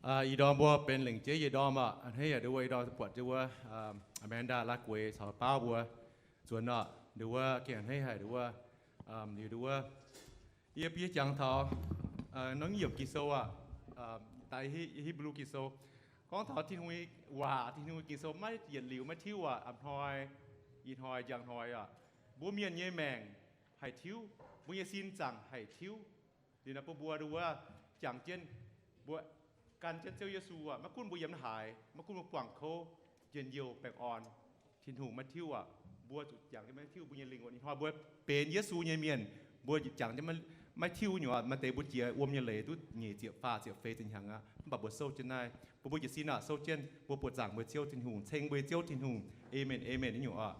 Ih ndorm mbuo benx lengc jeiv nyei ndorm aqv. A'hneiv yaac nduov wuov ih ndorm support nduov wuov Amanda La'gueix caux Baauv mbuo nzuonx oc. Nduov wuov gengh a'hneiv haic nduov wuov, liuz nduov wuov, yie bieqc jangx taux norm yiemc Ging-Sou aqv, daaih Hipv^lu Ging-Sou. Gorngv taux Tin-Hungh nyei waac, Tin-Hungh nyei Ging-Sou maiv yietc liuz maiv tiuv aqv. A'hnoi, ih hnoi, njang hnoi aqv, mbuo mienh nyei maengc haih tiuv, mbuo nyei sin zaangc haih tiuv. Liuz naaiv bun mbuo nduov wuov jangx jienv, mbuo gan jienv Ziouv Yesu aqv. Maiv gunv mbuo yiem haaix, maiv gunv mbuo buangh kouv, njien-youh, baengh orn, Tin-Hungh maiv tiuv aqv. Mbuo zuqc jangx jienv maiv tiuv mbuo nyei lingh wuonh. Ih hnoi mbuo benx Yesu nyei mienh, mbuo jangx jienv maiv tiuv nyei aqv. Maaih deix mbuo jiex wuom nyei leiz duqv nyic ziepc, faah ziepc, feix ziepc hnyangx aqv. Mv baac mbuo souv jienv naaiv, bun mbuo jiez sin aqv, souv jienv, mbuo buoqc zaangc mbuo Ziouv Tin-Hungh, ceng mbuo Ziouv Tin-Hungh. Aamen, aamen nyungc aqv.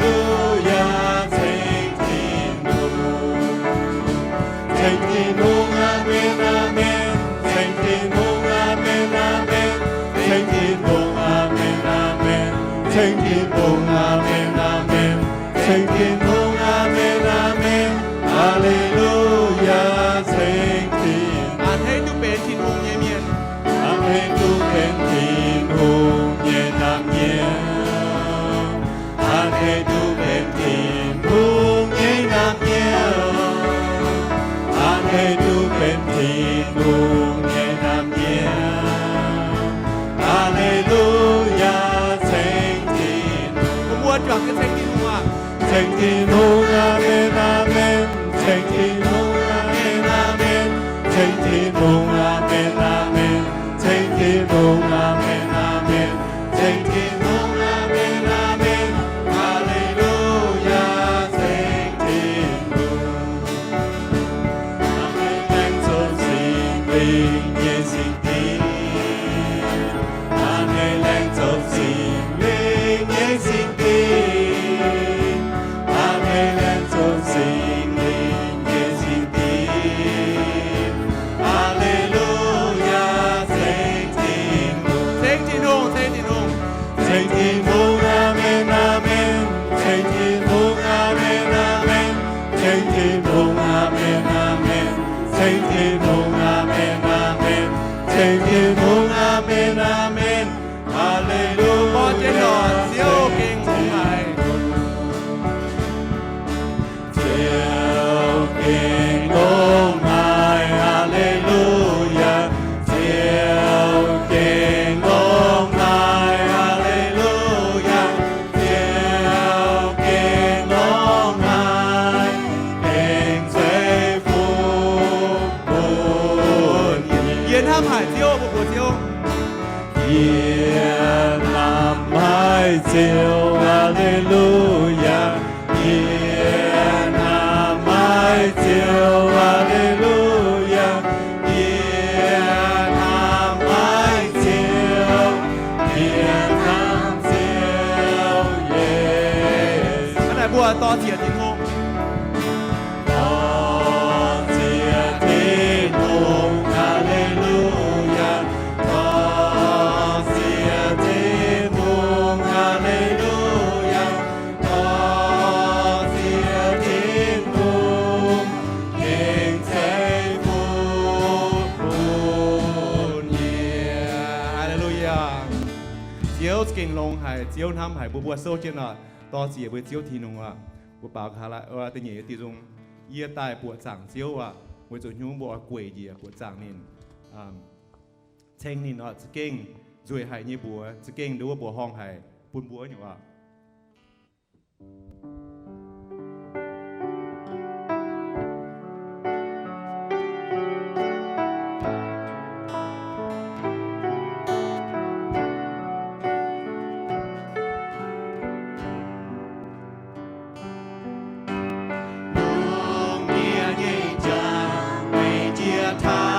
Aa^le^lu^yaa, ceng Tin-Hungh. Ceng Tin-Hungh, aamen, aamen. Ceng Tin-Hungh, aamen, aamen. Ceng Tin-Hungh, aamen, aamen. Ceng Tin-Hungh, aamen, aamen. Ceng Tin-Hungh, aamen, aamen. Aa^le^lu^yaa, ceng Tin-Hungh. A'hneiv duqv benx Tin-Hungh nyei mienh. A'hneiv duqv benx Tin-Hungh nyei naamh nyiemv. A'hneiv duqv benx Tin-Hungh nyei naamh nyiemv. A'hneiv duqv benx Tin-Hungh nyei naamh nyiemv. Aa^le^lu^yaa, ceng Tin-Hungh. Mbuo juangc jienv ceng Tin-Hungh aqv. Ceng Tin-Hungh, aamen, aamen. Ceng Tin-Hungh, aamen, aamen. Ceng Tin-Hungh, aamen, aamen. Ceng Tin-Hungh, aamen, aamen. Ceng Tin-Hungh, aamen, aamen. Aa^le^lu^yaa, ceng Tin-Hungh. Aa^hneiv laengz zoux Singx Lingh nyei singx dinc. Aa^hneiv laengz zoux Singx Lingh nyei singx dinc. Aa^hneiv laengz zoux Singx Lingh nyei singx dinc. Aa^le^lu^yaa, ceng Tin-Hungh. Ceng Tin-Hungh, ceng Tin-Hungh. Ceng Tin-Hungh, aamen, aamen. Ceng Tin-Hungh, aamen, aamen. Ceng Tin-Hungh, aamen, aamen. Ceng Tin-Hungh, aamen, aamen. Ceng Tin-Hungh, aamen, aamen. Aa^le^lu^yaa. Ziouv gengh longx haic. Ziouv gengh longx haic, aa^le^lu^yaa. Ziouv gengh longx haic, aa^le^lu^yaa. Ziouv gengh longx haic, gengh ceix fuqv bun yie. Yie hnamv haic Ziouv, mbuo mbuox Ziouv. Yie hnamv haic Ziouv, aa^le^lu^yaa. Yie hnamv haic Ziouv, aa^le^lu^yaa. Yie hnamv haic Ziouv, yie hnamv Ziouv Yesu. Hnangv naaic mbuo dorh ziec Tin-Hungh. Dorh ziec Tin-Hungh, aa^le^lu^yaa. Dorh ziec Tin-Hungh, aa^le^lu^yaa. Dorh ziec Tin-Hungh, gengh ceix fuqv bun yie. Aa^le^lu^yaa. Ziouv gengh longx haic, Ziouv hnamv haic mbuo. Mbuo souv jienv oc, dorh ziec mbuo Ziouv Tin-Hungh oc. Mbuo baaux nqa'haav da'nyeic diuh nzung. Yie daaih buoqc zaangc Ziouv aac, weic zuqc hnyouv mbuo oix gueic njiec buoqc zaangc ninh, ceng ninh oc, za'gengh nzueic haic nyei mbuox, za'gengh nduov mbuoqc horngh haic bun mbuo nyungc oc. Lungh ndiev nyei jangx meih njiec taux.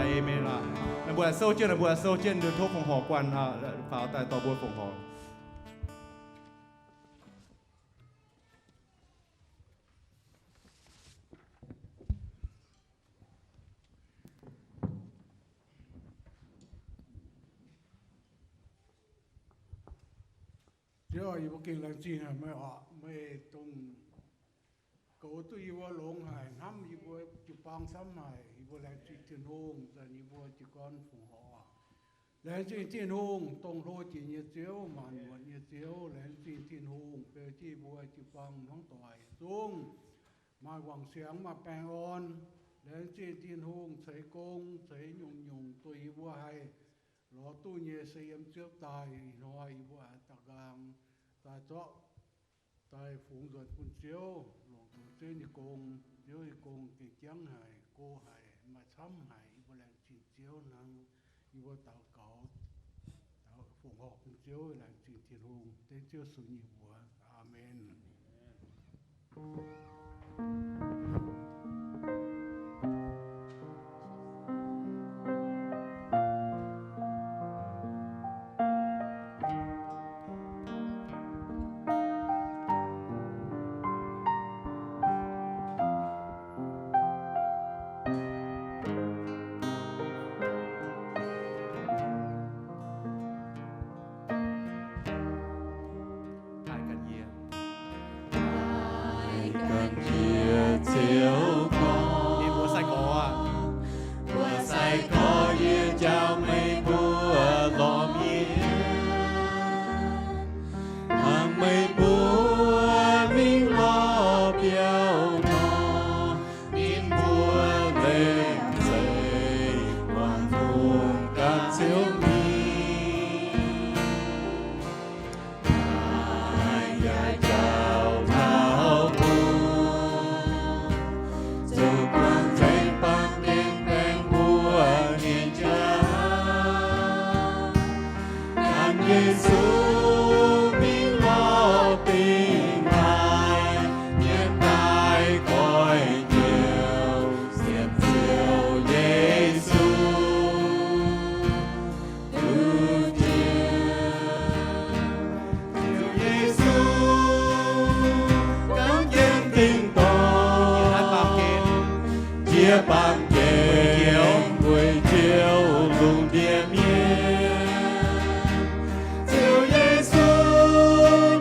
Amen aqv. Ninh mbuo aengx souv jienv, ninh mbuo aengx souv jienv, tov fongc horc guanh, faaux daaih dorh mbuo fongc horc. Ziouv, yie mbuo gengh laengz zingh haic meih oc. Meih dongh goux duqv yie mbuo longx haic, hnamv yie mbuo jiu-baang camv haic. Yie mbuo laengz zingh Tin-Hungh zanc yie mbuo jiez gorn fongc horc. Laengz zingh Tin-Hungh, dongh hlo jiex nyei Ziouv, maanc muotc nyei Ziouv. Laengz zingh Tin-Hungh beu jienv yie mbuo jiu-baang hnangv doic zungv maaih wangc siangx, maaih baengh orn. Laengz zingh Tin-Hungh ceix gong, ceix nyungc-nyungc duqv yie mbuo haih lorz duqv nyei. Se yiem Ziouv daaih ih hnoi yie mbuo aengx da'nqaang daaih zorqv, daaih fungx nzuonx bun Ziouv, longc Ziouv nyei gong. Ziouv nyei gong gengh jangv haic, go haic, maaih camv haic. Yie mbuo laengz zingh Ziouv hnangv. Yie mbuo daux gaux, daux fongc horc bun Ziouv, laengz zingh Tin-Hungh, dengv Ziouv Yesu nyei mbuox. Aamen. Ninh mbuo sai-gorx, mbuo sai-gorx yie njaaux meih mbuo lorz mienh, hnangv meih mbuo mingh lorz biauv nor, ninh mbuo lengc zeiv buangh hungh ganh Ziouv mingh. Naaiv yaac njaaux taux mbuo zuqc buangh ceng baamh gen baengh mbuo nyei jauv. Gan Yesu mingh lorz dingc laaih, mienh daaih goiv njoux sienx Ziouv Yesu. Duqv njoux Ziouv Yesu, ganh jienv dingc dorngx, jiex baamh gen weic Ziouv lungh ndiev mienh. Ziouv Yesu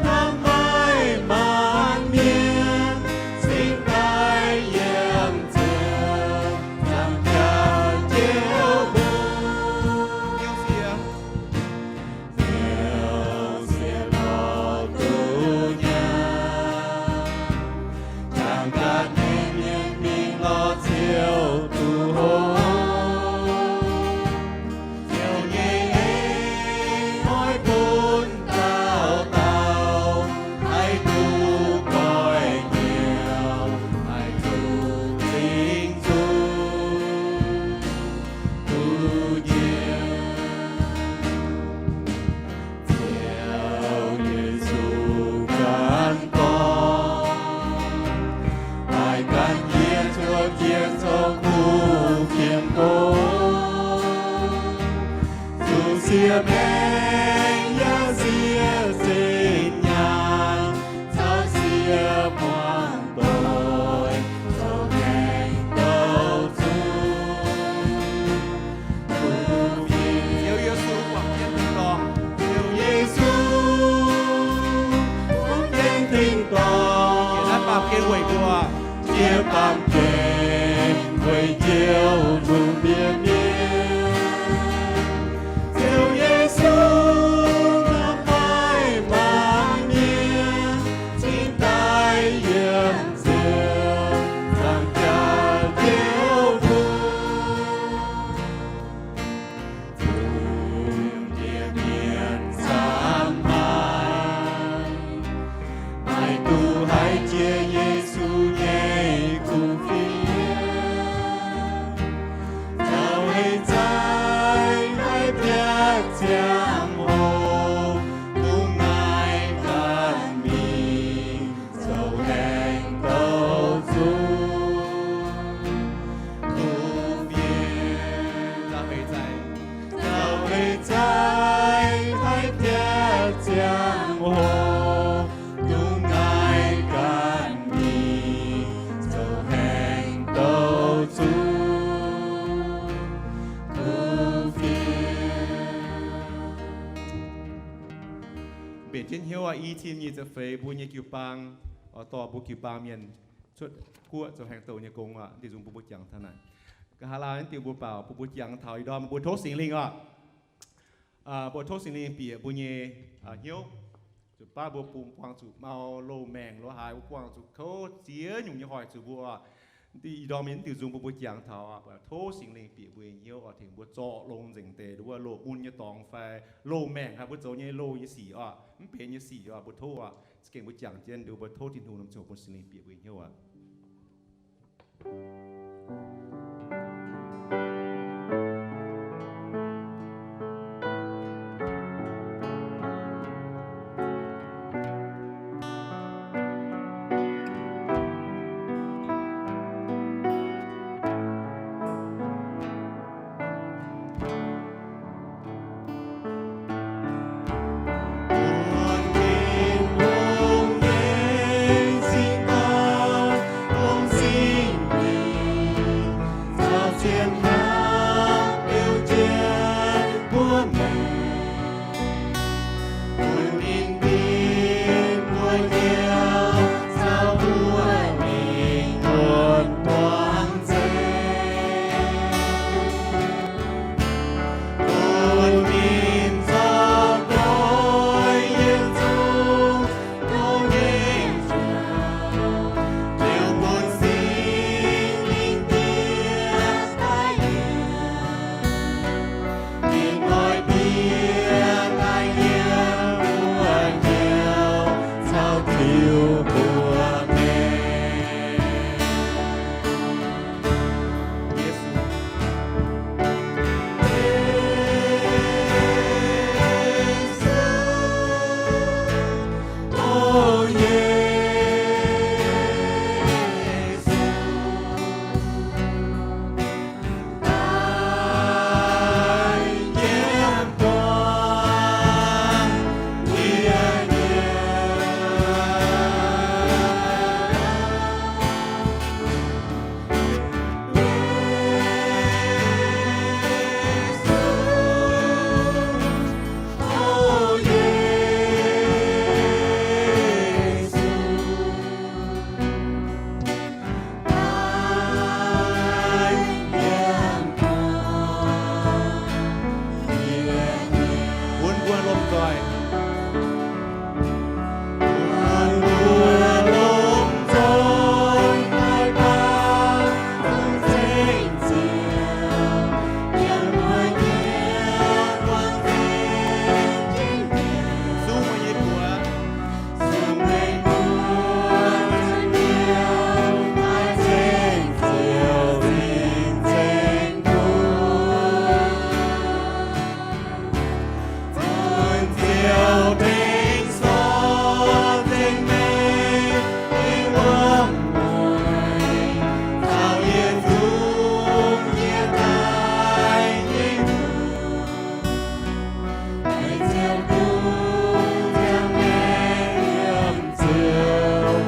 hnamv haic maanc mienh, cingx daaih yiem Ziouv nzangc jaax Ziouv mbuo. Ziouv sieqv lorz duqv nyaanh, jangx ganh nyei mienh mingh lorz Ziouv duqv hopv. Ziouv nyei en oix bun dauh dauh haih duqv goiv njoux, haih duqv cingx nzunc, duqv njoux Ziouv Yesu ganh gorngv. Maaih ganh yie cuotv jienv coqv kuv fiem gorngv, zuqc siex maengc yaac siex zinh nyaanh, caux siex muangx doic, zoux maengc douc zungv. Ziouv Yesu, Ziouv Yesu, mv gaengh tengx dorngx, jiex naaiv baamh gen weic mbuo, jiex baamh gen weic Ziouv lungh ndiev mienh. Ziouv Yesu, jienv hnyouv aqv. I cin nyic ziepc feix mbuo nyei jiu-baang, oix dorh mbuo jiu-baang mienh cuotv guoqv zoux haengh douh nyei gong aqv. Naaiv deix nzung bun mbuo jangx taux naaic. Nqa'haav laai naaiv deix mbuo baaux bun mbuo jangx taux ih ndorm mbuo tov Singx Lingh oc. Mbuo tov Singx Lingh bieqc mbuo nyei hnyouv, zuqc baav mbuo bun buangh zuqc mau loz-maengc loz-haaix, mbuo buangh zuqc kouv ziex nyungc nyei hoic zuqc mbuo oc. Ih ndorm naaiv diuc nzung mbuo mbuo jangx taux, tov Singx Lingh bieqc mbuo nyei hnyouv oc, tengx mbuo zorc longx nzengc deix nduov loz-mun nyei dorngx fai loz-maengc fai mbuo zoux nyei loz nyei sic oc, mv benx nyei sic oc, mbuo tov oc. Za'gengh mbuo jangx jienv nduov mbuo tov Tin-Hungh norm ziangh hoc bun Singx Lingh bieqc mbuo nyei hnyouv oc.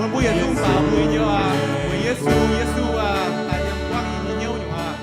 Mbuo yietc zungv baaux mbuo nyei aqv, weic Yesu, Yesu aac, daaih yiem buangv yie nyei hnyouv nyungc aqv.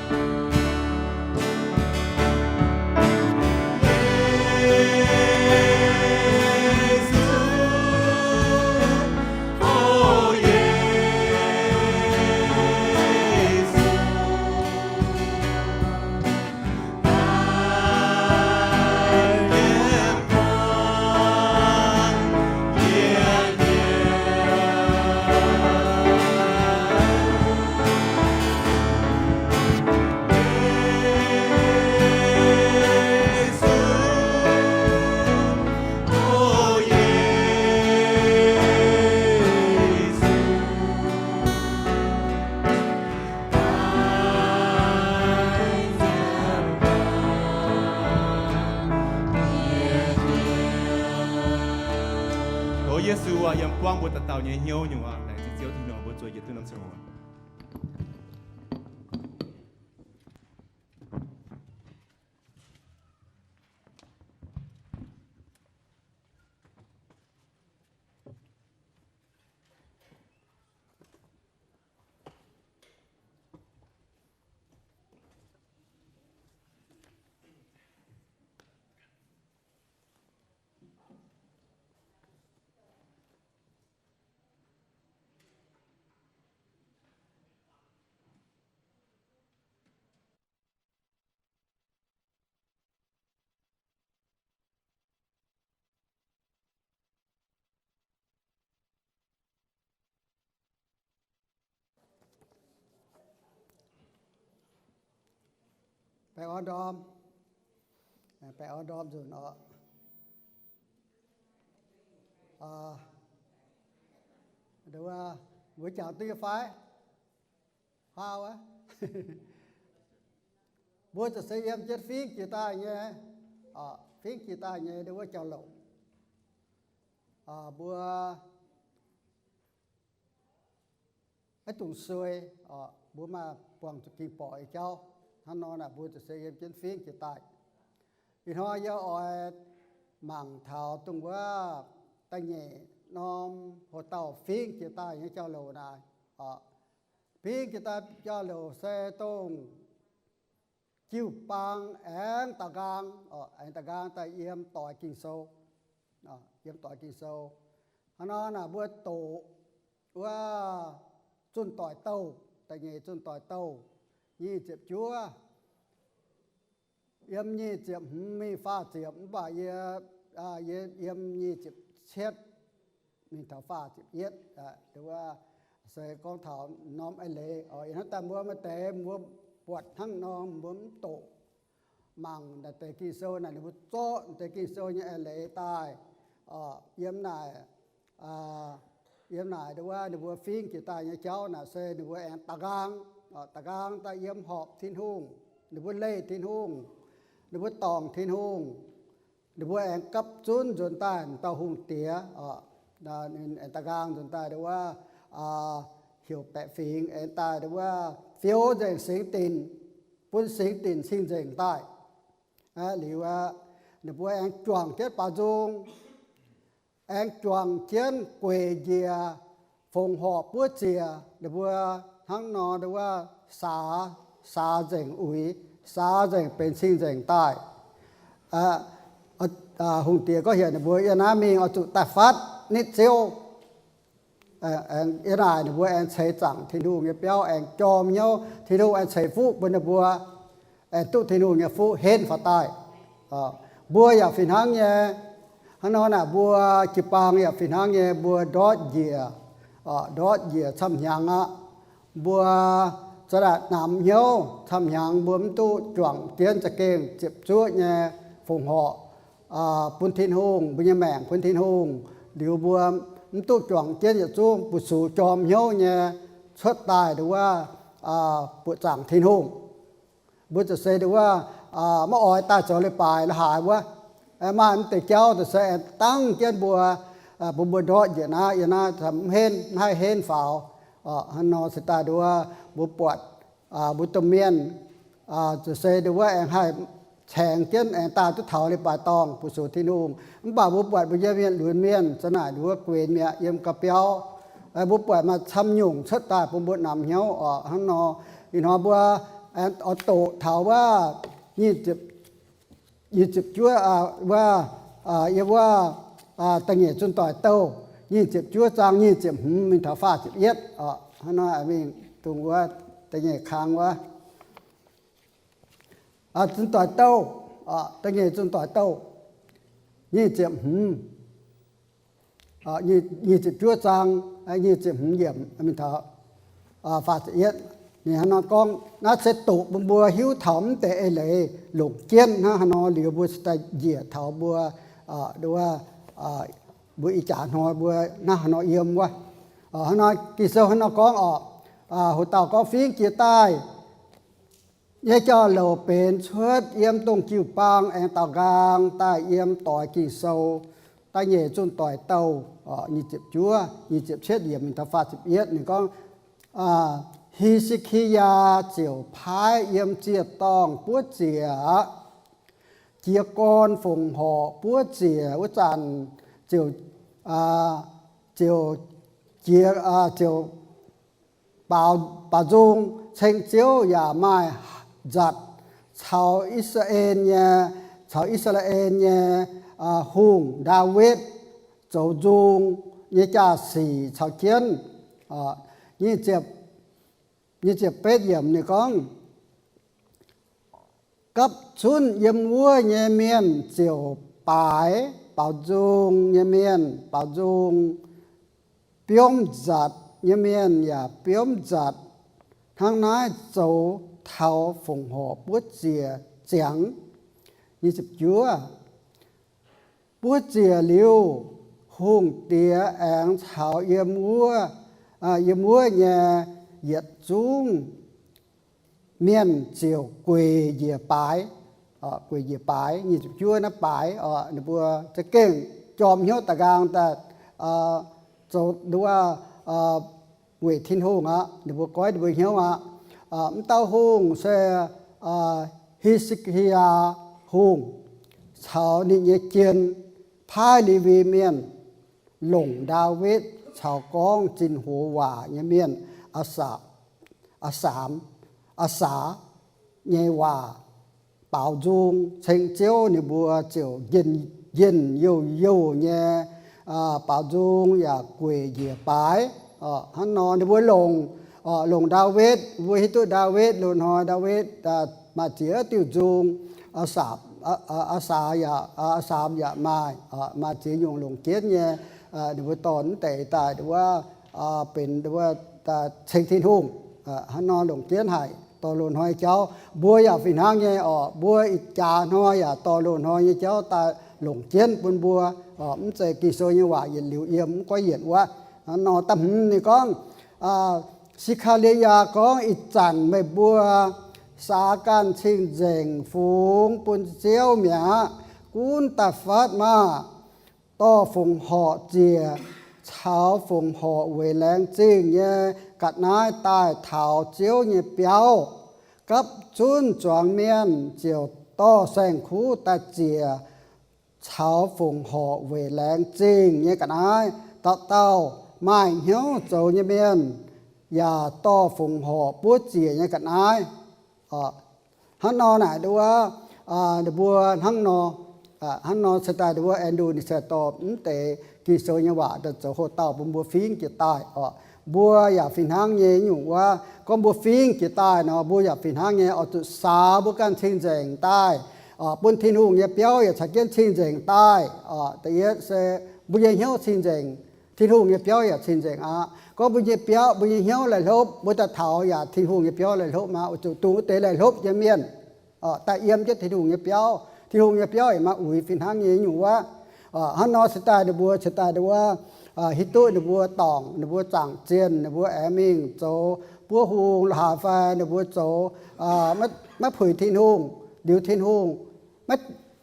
Tov Yesu aac, yiem buangv mbuo dauh dauh nyei hnyouv nyungc aqv. Laengz zingh Ziouv Tin-Hungh, mbuo zueiz yietc duqv norm ziangh hoc. Baengh orn ndorm, baengh orn ndorm nzunc oc. Mbuo jangx duqv nyei fai? Huaav aqv. Mbuo zuqc se yiem jienv fingx jiex daaih nyei, fingx jiex daaih nyei ndau wuov jauv-louc. Mbuo maiv dungx suei, mbuo maaih buangh zuqc ging borqc nyei jauv. Hnangv nor naaic, mbuo zuqc se yiem jienv fingx jiex daaih. Ih hnoi yie oix mangc taux dongh wuov da'nyeic norm hoc-dauh fingx jiex daaih nyei jauv-louc naaic. Fingx jiex daaih jauv-louc se dongh jiu-baang aengx da'nqaang, aengx da'nqaang daaih yiem doix Ging-Sou, yiem doix Ging-Sou. Hnangv nor naaic mbuo doqc wuov Zunh Doic Douh, da'nyeic Zunh Doic Douh, nyic ziepc juov, yiem nyic ziepc hmz mingh faah ziepc, mv baac yie, yie yiem nyic ziepc cietv mingh taux faah ziepc yietv. Wuov se gorngv taux norm eix leiz. Ih hnoi daaih mbuo maaih deix mbuo buatc hnangv nor mbuo mv doqc. Mangc naaic deix Ging-Sou naaic, ninh mbuo zorqv deix Ging-Sou nyei eix leiz daaih yiem naaic, yiem naaic wuov ninh mbuo fingx jiex daaih nyei jauv naaic se ninh mbuo aengx da'nqaang, da'nqaang daaih yiem horpc Tin-Hungh, ninh mbuo leih Tin-Hungh, ninh mbuo dorngc Tin-Hungh, ninh mbuo aengx gapv zunv nzuonx daaih dauh hungh diex, aengx da'nqaang nzuonx daaih wuov, heuc baeqc fingx aengx daaih wuov fiou nzengc singx dinc, bun singx dinc cing-nzengc daaih. Liuz aqv, ninh mbuo aengx juangc jienv baaux nzung, aengx juangc jienv gueic njiec fongc horc buov ziec. Ninh mbuo hnangv nor wuov saax, saax nzengc uix, saax nzengc benx cing-nzengc daaih. Hungh diex gorngv heuc ninh mbuo, yie naaiv mingh oix zuqc daaih fatv nitv Ziouv. Yie naaic ninh mbuo aengx ceix zaangc Tin-Hungh nyei biauv, aengx jorm hnyouv, Tin-Hungh aengx ceix fuqv bun ninh mbuo, aengx duqv Tin-Hungh nyei fuqv henv faaux daaih. Mbuo yaac fih hnangv nyei. Hnangv nor naaic mbuo jiu-baang yaac fih hnangv nyei, mbuo ndortv njiec, ndortv njiec camv hnyangx aqv. Mbuo za'naaic namx hnyouv camv hnyangx, mbuo mv duqv juangc jienv za'gengh ziepc zuoqv nyei fongc horc bun Tin-Hungh, mbuo nyei maengc bun Tin-Hungh. Liuz mbuo mv duqv juangc jienv yietc zungv bu sux jorm hnyouv nyei cuotv daaih nduov wuov, buoqc zaangc Tin-Hungh. Mbuo zuqc se nduov wuov, maiv oix daaih zoux leiz-baaix la'haaix wuov. Maaih mv deix jauv zuqc se aengx dangv jienv mbuo, bun mbuo ndortv njiec naaiv, yiem naaiv mv henv, mv haih henv faaux. Hnangv nor se daaih nduov wuov, mbuo buatc mbuo domh mienh zuqc se nduov wuov aengx haih caengx jienv aengx daaih duqv taux leiz-baaix dorngh bu sux Tin-Hungh. Mv baac mbuo buatc mbuo nyei mienh lunx mienh za'naaic nduov wuov guenx mi'aqv yiem ga'biauv. Mbuo buatc maaih camv nyungc cuotv daaih bun mbuo namx hnyouv oc. Hnangv nor, ih hnoi mbuo oix doqc taux wuov nyic ziepc juov, wuov, yiem wuov da'nyeic Zunh Doic Douh nyic ziepc juov zaang nyic ziepc hmz mingh taux faah ziepc yietv oc. Hnangv nor mingh dongh wuov da'nyeic kang wuov. Zunh Doic Douh, da'nyeic Zunh Doic Douh, nyic ziepc hmz, nyic ziepc juov zaang, nyic ziepc hmz yiemc mingh taux faah ziepc yietv. Ninh hnangv nor gorngv, naaiv se doqc bun mbuo hiuv taux mv deix eix leiz longc jienv hnangv haaix nor liuz mbuo cingx daaih njiec taux mbuo, nduov wuov, mbuo ih jaax hnoi mbuo hnangv haaix nor yiem wuov. Hnangv nor Ging-Sou hnangv nor gorngv oc, hoc dauh gorngv fingx jiex daaih nyei jauv-louc benx cuotv yiem dongh jiu-baang aengx daaux nqaang daaih yiem doix Ging-Sou, da'nyeic Zunh Doic Douh, nyic ziepc juov, nyic ziepc cietv yiemc mingh taux faah ziepc yietv. Ninh gorngv, He^se^ki^yaa ziouc paaiv yiem ziec-dorngh buov ziec aqv. Jiez gorn fongc horc buov ziec wuov zanc, ziouc, ziouc jiex, ziouc baaux, baaux nzung ceng Ziouv yaac maaih nzatc caux I^saa^laa^en nyei, caux I^saa^laa^en nyei hungh, Ndaawitv, zoux nzung nyei jaa-sic caux jienv. Nyic ziepc, nyic ziepc betv yiemc ninh gorngv, gapv zunv yiem wuov nyei mienh ziouc baaix, baaux nzung nyei mienh baaux nzung, biomv nzatc nyei mienh yaac biomv nzatc. Hnangv naaiv zoux taux fongc horc buov ziec ziangx. Buov ziec liuz, hungh diex aengx caux yiem wuov, yiem wuov nyei yietc zungv mienh ziouc gueic njiec baaix. Gueic njiec baaix, nyic ziepc juov naaiv baaix, ninh mbuo za'gengh jorm hnyouv da'nqaang daaih zoux nduov weic Tin-Hungh aqv. Ninh mbuo goiv ninh mbuo hnyouv aqv. M'dauh hungh se He^se^ki^yaa Hungh caux ninh nyei jien paaiv Lewi Mienh longc Ndaawitv caux gorngv zinh hoc waac nyei mienh, Aa^saa, Aa^saa, Aa^saa nyei waac baaux nzung ceng Ziouv. Ninh mbuo ziouc njien-youh youh nyei baaux nzung yaac gueic njiec baaix. Hnangv nor ninh mbuo longc, longc Ndaawitv, mbuo hiuv duqv Ndaawitv loz-hnoi Ndaawitv maaih ziex diuh nzung. Aa^saa, Aa^saa yaac, Aa^saa yaac maaih, maaih ziex nyungc longc jienv nyei. Ninh mbuo dorh mv deix daaih nduov, benx nduov, ceng Tin-Hungh. Hnangv nor longc jienv haic dorh loz-hnoi jauv. Mbuo yaac fih hnangv nyei oc. Mbuo ih jaax hnoi yaac dorh loz-hnoi nyei jauv daaih longc jienv bun mbuo. Mv zeiz Ging-Sou nyei waac yietc liuz yiem mv goiv yienc wuov. Hnangv nor da'hmz ninh gorngv, Se^kaa^li^yaa gorngv, Ih zanc meih mbuo saax ganh cing-nzengc fungx bun Ziouv mi'aqv. Gunv da'faatv maah! Dorh fongc horc ziec caux fongc horc weic laengz zingh nyei ga'naaiv daaih taux Ziouv nyei biauv. Gapv zunv zuangx mienh ziouc dorh saeng-kuv daaih ziec caux fongc horc weic laengz zingh nyei ga'naaiv. Dauh dauh maaih hnyouv zoux nyei mienh yaac dorh fongc horc buov ziec nyei ga'naaiv. Hnangv nor naaic nduov, ninh mbuo hnangv nor, hnangv nor se daaih nduov Andrew ninh se dorh mv deix Ging-Sou nyei waac daaih zoux houc dauh bun mbuo fingx jiez daaih oc. Mbuo yaac fih hnangv nyei nyungc wuov. Gorngv mbuo fingx jiez daaih nor, mbuo yaac fih hnangv nyei oix zuqc saax mbuo ganh cing-nzengc daaih, bun Tin-Hungh nyei biauv yaac caux jienv cing-nzengc daaih. Da'yietv se mbuo nyei hnyouv cing-nzengc, Tin-Hungh nyei biauv yaac cing-nzengc aqv. Gorngv mbuo nyei biauv, mbuo nyei hnyouv laih hlopv, mbuo daaih taux yaac Tin-Hungh nyei biauv laih hlopv maah. Oix zuqc dungx wuov deix laih hlopv nyei mienh daaih yiem jienv Tin-Hungh nyei biauv. Tin-Hungh nyei biauv yaac maaih uix fih hnangv nyei nyungc wuov. Hnangv nor se daaih ninh mbuo, se daaih ninh mbuo hiuv duqv ninh mbuo dorngc, ninh mbuo zaangc zienh, ninh mbuo aengx mingh zoux buov hung haaix fai ninh mbuo zoux maiv puix Tin-Hungh, liuz Tin-Hungh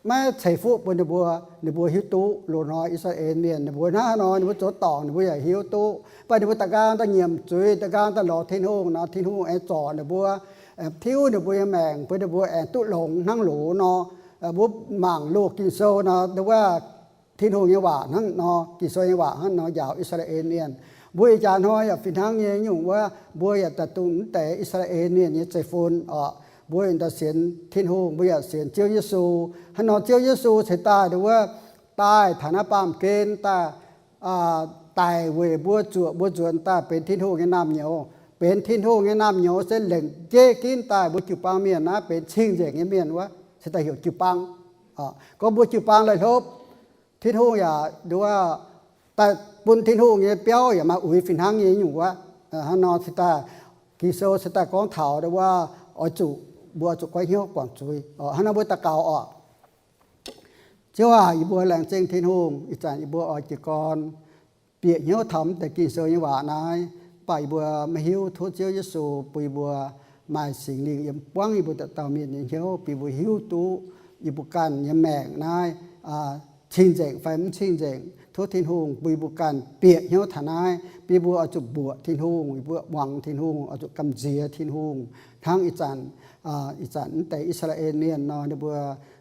maiv ceix fuqv bun ninh mbuo. Ninh mbuo hiuv duqv loz-hnoi I^saa^laa^en Mienh ninh mbuo hnangv haaix nor, ninh mbuo zoux dorngc ninh mbuo yaac hiuv duqv. Mv baac ninh mbuo da'nqaang daaih nyiemc zuiz, da'nqaang daaih lorz Tin-Hungh nor, Tin-Hungh aengx zorc ninh mbuo, tiuv ninh mbuo nyei maengc bun ninh mbuo aengx duqv longx hnangv loz nor. Mbuo mangc loz Ging-Sou nor, nduov, Tin-Hungh nyei waac hnangv nor, Ging-Sou nyei waac hnangv nor njaaux I^saa^laa^en Mienh. Mbuo ih jaax hnoi yaac fih hnangv nyei nyungc wuov, mbuo yaac daaih dongh mv deix I^saa^laa^en Mienh nyei zeiv-fun oc. Mbuo yaac daaih sienx Tin-Hungh, mbuo yaac sienx Ziouv Yesu. Hnangv nor Ziouv Yesu ceix daaih nduov, daaih taux naaiv baamh gen daaih, daic weic mbuo zuoqc mbuo nzuonx daaih benx Tin-Hungh nyei naamh nyouz. Benx Tin-Hungh nyei naamh nyouz se lengc jeiv ginv daaih mbuo jiu-baang mienh naaiv benx cing-nzengc nyei mienh wuov, se daaih heuc jiu-baang. Gorngv mbuo jiu-baang laih hlopv, Tin-Hungh yaac nduov, daaih bun Tin-Hungh nyei biauv yaac maaih uix fih hnangv nyei nyungc wuov. Hnangv nor se daaih Ging-Sou se daaih gorngv taux nduov, oix zuqc, mbuo oix zuqc goiv hnyouv guangc zuiz. Hnangv nor mbuo daux gaux oc. Ziouv aac, yie mbuo laengz zingh Tin-Hungh, ih zanc yie mbuo oix jiez gorn bieqc hnyouv taux mv deix Ging-Sou nyei waac naaiv, mv baac yie mbuo maiv hiuv. Tov Ziouv Yesu bun yie mbuo maaih Singx Lingh yiem buangv yie mbuo dauh dauh mienh nyei hnyouv, bun yie mbuo hiuv duqv yie mbuo ganh nyei maengc naaiv cing-nzengc fai mv cing-nzengc. Tov Tin-Hungh bun yie mbuo ganh bieqc hnyouv taux naaiv, bun yie mbuo oix zuqc mbuoqc Tin-Hungh, yie mbuo muangx Tin-Hungh, oix zuqc gamh nziex Tin-Hungh. Hnangv ih zanc, ih zanc mv deix I^saa^laa^en Mienh nor, ninh mbuo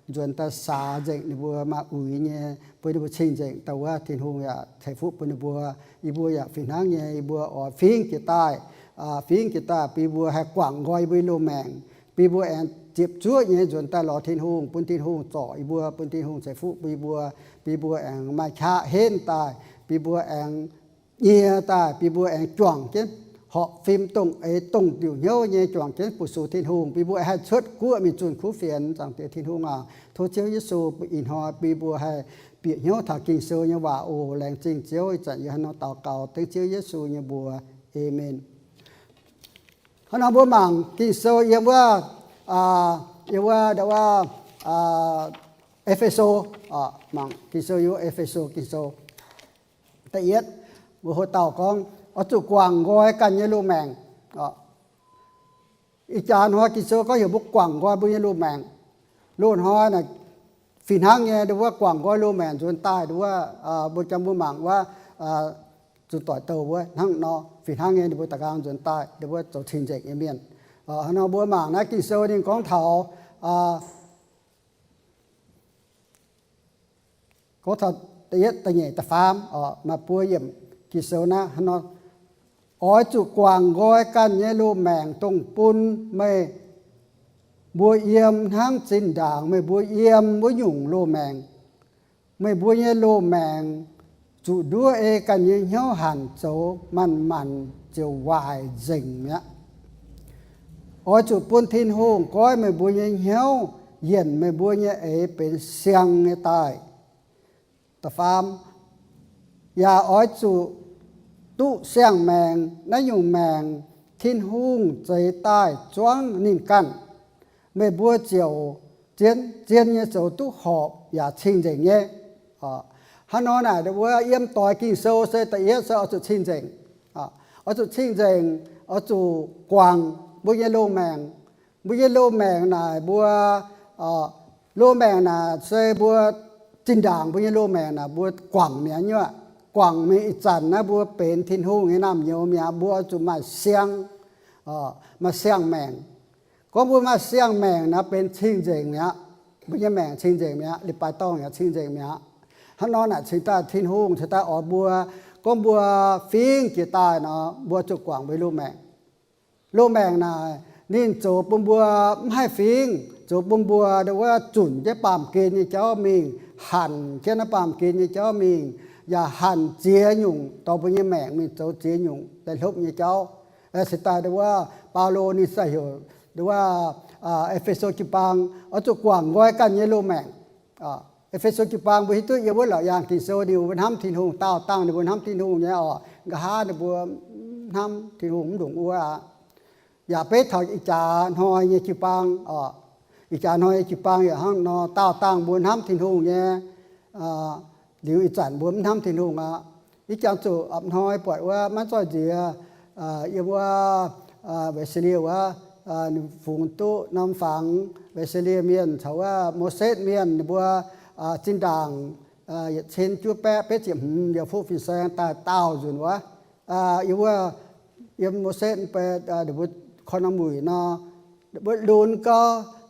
nzuonx daaih saax nzengc ninh mbuo maaih uix nyei, bun ninh mbuo cing-nzengc daaih wuov, Tin-Hungh yaac ceix fuqv bun ninh mbuo. Yie mbuo yaac fih hnangv nyei, yie mbuo oix fingx jiex daaih, fingx jiex daaih bun yie mbuo haih guangc nqoi yie mbuo nyei loz-maengc, bun yie mbuo aengx ziepc zuoqv nyei nzuonx daaih lorz Tin-Hungh, bun Tin-Hungh zorc yie mbuo, bun Tin-Hungh ceix fuqv bun yie mbuo, bun yie mbuo aengx maaih qaqv henv daaih, bun yie mbuo aengx nyie daaih, bun yie mbuo aengx juangc jienv horpc fim dongh eix dongh diuc hnyouv nyei juangc jienv fu-sux Tin-Hungh, bun yie mbuo haih cuotv guoqv mingh zunh kuv fienx. Zaangc Diex Tin-Hungh aac, tov Ziouv Yesu bun ih hnoi bun yie mbuo haih bieqc hnyouv taux Ging-Sou nyei waac oc. Laengz zingh Ziouv. Ih zanc yie hnangv nor daux gaux dengv Ziouv Yesu nyei mbuox. Aamen. Hnangv nor mbuo mangc Ging-Sou yiem wuov yiem wuov, wuov E^fe^so, mangc Ging-Sou yiem wuov E^fe^so Ging-Sou da'yietv, mbuo hlo dauh gorngv, Oix zuqc guangc nqoi ganh nyei loz-maengc. Ih jaax hnoi Ging-Sou gorngv heuc mbuo guangc nqoi mbuo nyei loz-maengc. Loz-hnoi naaic fih hnangv nyei, nduov wuov guangc nqoi loz-maengc nzuonx daaih, nduov wuov mbuo jangx mbuo mangc wuov, zunh doic douh wuov hnangv nor, fih hnangv nyei ninh mbuo da'nqaang nzuonx daaih, nduov wuov zoux cing-nzengc nyei mienh. Hnangv nor mbuo mangc naaiv Ging-Sou ninh gorngv taux, gorngv taux da'yietv, da'nyeic, da'faam, maaih buo yiemc Ging-Sou naaiv hnangv nor, Oix zuqc guangc nqoi ganh nyei loz-maengc dongh bun meih mbuo yiem hnangv zinh ndaangc meih mbuo yiem wuov nyungc loz-maengc. Meih mbuo nyei loz-maengc zuqc nduov ei ganh nyei hnyouv hanc zoux, manc-manc ziouc waaic nzengc mi'aqv. Oix zuqc bun Tin-Hungh goiv meih mbuo nyei hnyouv, yienc meih mbuo nyei eix benx siang nyei daaih. Da'faam, yaac oix zuqc duqv siang-maengc, naaiv nyungc maengc Tin-Hungh zeix daaih zuangv ninh ganh. Meih mbuo ziouc zien, zien nyei zoux duqv horpc yaac cing-nzengc nyei. Hnangv nor naaic, wuov yiem doix Ging-Sou se da'yietv se oix zuqc cing-nzengc. Oix zuqc cing-nzengc, oix zuqc guangc mbuo nyei loz-maengc. Mbuo nyei loz-maengc naaic mbuo, loz-maengc naaic se mbuo zinh ndaangc mbuo nyei loz-maengc naaic mbuo guangc mi'aqv nyuoqc. Guangc mingh ih zanc naaiv mbuo benx Tin-Hungh nyei naamh nyouz mi'aqv, mbuo oix zuqc maaih siang, maaih siang-maengc. Gorngv mbuo maaih siang-maengc naaic benx cing-nzengc mi'aqv. Mbuo nyei maengc cing-nzengc mi'aqv, leiz-baaix dorngh yaac cing-nzengc mi'aqv. Hnangv nor naaic cingx daaih Tin-Hungh cingx daaih oix mbuo, gorngv mbuo fingx jiex daaih nor, mbuo zuqc guangc mbuo loz-maengc. Loz-maengc naaic ninh zoux bun mbuo mv haih fingx, zoux bun mbuo nduov wuov zunc jienv baamh gen nyei jauv mingh, hanc jienv naaiv baamh gen nyei jauv mingh, yaac hanc ziex nyungc dorh mbuo nyei maengc mingh zoux ziex nyungc daaih hlopv nyei jauv. Cingx daaih nduov wuov Baulo ninh se heuc nduov wuov E^fe^so jiu-baang oix zuqc guangc nqoi ganh nyei loz-maengc. E^fe^so jiu-baang mbuo hiuv duqv yiem wuov Laauc Yaangh Ging-Sou ninh mbuo hnamv Tin-Hungh, daauh dangh ninh mbuo hnamv Tin-Hungh nyei oc. Nqa'haav ninh mbuo hnamv Tin-Hungh mv ndongc wuov aqv. Yaac beiv taux ih jaax hnoi nyei jiu-baang oc. Ih jaax hnoi nyei jiu-baang yaac hnangv nor, daauh dangh mbuo hnamv Tin-Hungh nyei, liuz ih zanc mbuo mv hnamv Tin-Hungh aqv. Ih jaax zuqc a'hnoi buatc wuov maiv zoih nziex, yiem wuov Wes^se^lie wuov, ninh fungx duqv norm fangx Wes^se^lie mienh caux wuov Mose mienh ninh mbuo zinh ndaangc yietc cin juov baeqv betv ziepc hmz yaac fuqv fin-saeng daaih daauh nzunc wuov. Yiem wuov, yiem Mose mv bei ninh mbuo korv norm wuic nor, mbuo lunx gau,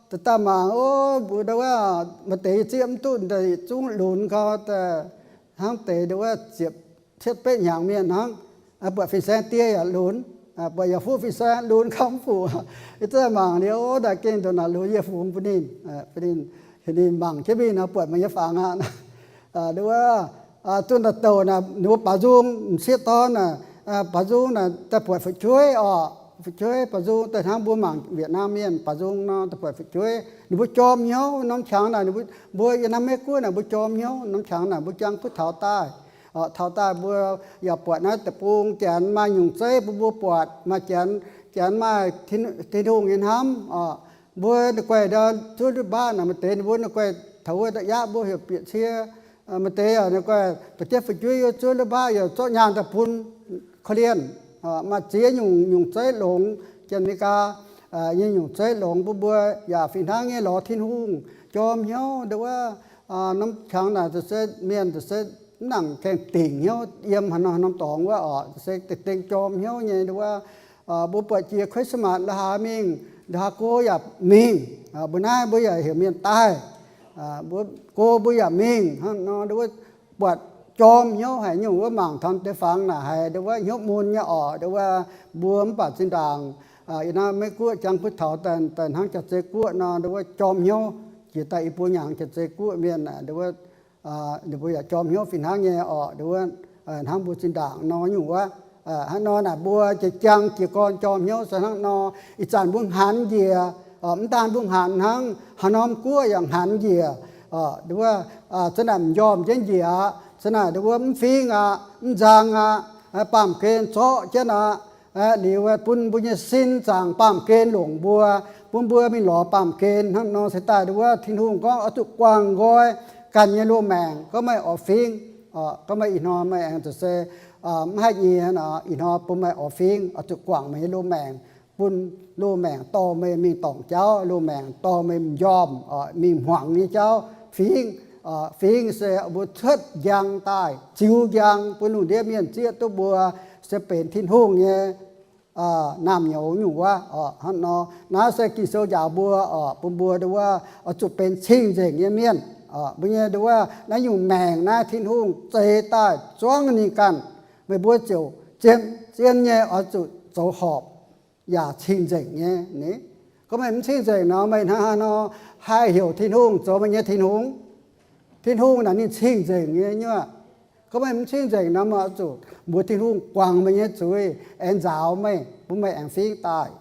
daaih daaih mangc, o, mbuo nduov wuov maaih deix zieqv mv duqv deix zungv lunx gau, hnangv deix nduov wuov ziepc cietv betv hnyangx mienh hnangv. Buatc fin-saeng die yaac lunx, buatc yaac fuqv fin-saeng lunx gau mv fuqv. Yie zungv mangc liuz, o, daaih gengh ndongc naaic lunx yie fungx bun ninh, bun ninh, ninh mangc jienv mingh nor buatc meih nyei fangx aqv. Nduov wuov, zunh doic douc naaic ninh mbuo baaux nzung m'sieqv dorn naaic, baaux nzung naaic daaih buatc fu'jueiv oc. Fu'jueiv baaux nzung daaih hnangv mbuo mangc Wietc Naamh mienh baaux nzung nor daaih buatc fu'jueiv. Ninh mbuo jorm hnyouv norm qangx naaic, ninh mbuo, mbuo yiem naaiv Meiv-Guoqv naaic mbuo jorm hnyouv norm qangx naaic mbuo jangx kuv taux daaih. Taux daaih mbuo yaac buatc naaiv deic-bung janx maaih nyungc zeiv bun mbuo buatc, maaih janx, janx maaih Tin-Hungh nyei hnamv oc. Mbuo ninh guaih ndau zuov ndutv mbaatv naaic, maaih deix ninh mbuo ninh guaih taux wuov da'yaapv mbuo heuc bieqc cie, maaih deix yaac ninh guaih dorh jienv fu'jueiv yiem zuov ndutv mbaatv yaac zorqv nyaanh daaih bun korv-lienh. Maaih ziex nyungc, nyungc zeiv longx, Janx-Merigaa nyei nyungc zeiv longx bun mbuo yaac fih hnangv nyei lorz Tin-Hungh, jorm hnyouv nduov wuov. Norm qangx naaic se mienh se mv nangc gaengh dingc hnyouv yiem haaix norm dorngx wuov oc, se dengh dengh jorm hnyouv nyei nduov wuov. Mbuo buatc jiex Christmas la'haaix mingh, la'haaix go yaac mingh. Mbuo naaiv mbuo yaac heuc mienh daaih, mbuo go mbuo yaac mingh hnangv nor nduov wuov. Buatc jorm hnyouv haic nyungc wuov, mangc taux deix fangx naaic haiz nduov wuov hnyouv mun nyei oc nduov wuov. Mbuo mv baac zinh ndaangc yiem naaiv Meiv-Guoqv jangx kuv taux daaih hnangv Jaax-Zei Guoqv nor nduov wuov jorm hnyouv. Jiex daaih i buo hnyangx Jaax-Zei Guoqv mienh nduov wuov, ninh mbuo yaac jorm hnyouv fih hnangv nyei oc nduov wuov, hnangv mbuo zinh ndaangc nor nyungc wuov. Hnangv nor naaic mbuo jiex jangx jiez gorn jorm hnyouv se hnangv nor. Ih zanc mbuo hnaanx njiec, mv daan mbuo hnaanx hnangv, haaix norm guoqv yaac hnaanx njiec. Nduov wuov, za'naaic m'njormh jienv njiec aqv, za'naaic nduov wuov mv fingx aqv, mv nzang aqv, baamh gen zorqv jienv aqv. Liuz bun mbuo nyei sin zaangc baamh gen longc mbuo, bun mbuo mingh lorz baamh gen hnangv nor. Se daaih nduov wuov Tin-Hungh gorngv oix zuqc guangc nqoi ganh nyei loz-maengc. Gorngv meih oix fingv, gorngv meih ih hnoi meih aengx zuqc se mv haih nyie nor, ih hnoi bun meih oix fingv, oix zuqc guangc meih nyei loz-maengc, bun loz-maengc dorh meih mingh dorngc jauv, loz-maengc dorh meih m'njormh, mingh hmuangx nyei jauv fingv. Fingv se mbuo cuotv njang daaih, ziux njang bun lungh ndiev mienh zieqv duqv mbuo se benx Tin-Hungh nyei naamh nyouz nyungc wuov. Hnangv nor, naaiv se Ging-Sou njaaux mbuo oc, bun mbuo nduov wuov oix zuqc benx cing-nzengc nyei mienh. Mbuo nyei nduov wuov naaiv nyungc maengc naaiv Tin-Hungh zeix daaih zuangv ninh ganh, meih mbuo ziouc zien, zien nyei oix zuqc zoux horpc yaac cing-nzengc nyei ni. Gorngv meih mv cing-nzengc nor, meih hnangv haaix nor haih heuc Tin-Hungh zoux meih nyei Tin-Hungh? Tin-Hungh naaic ninh cing-nzengc nyei nyuoqc. Gorngv meih mv cing-nzengc nor, meih oix zuqc mbuox Tin-Hungh guangc meih nyei zuiz, aengx nzaaux meih, bun meih aengx fingv daaih,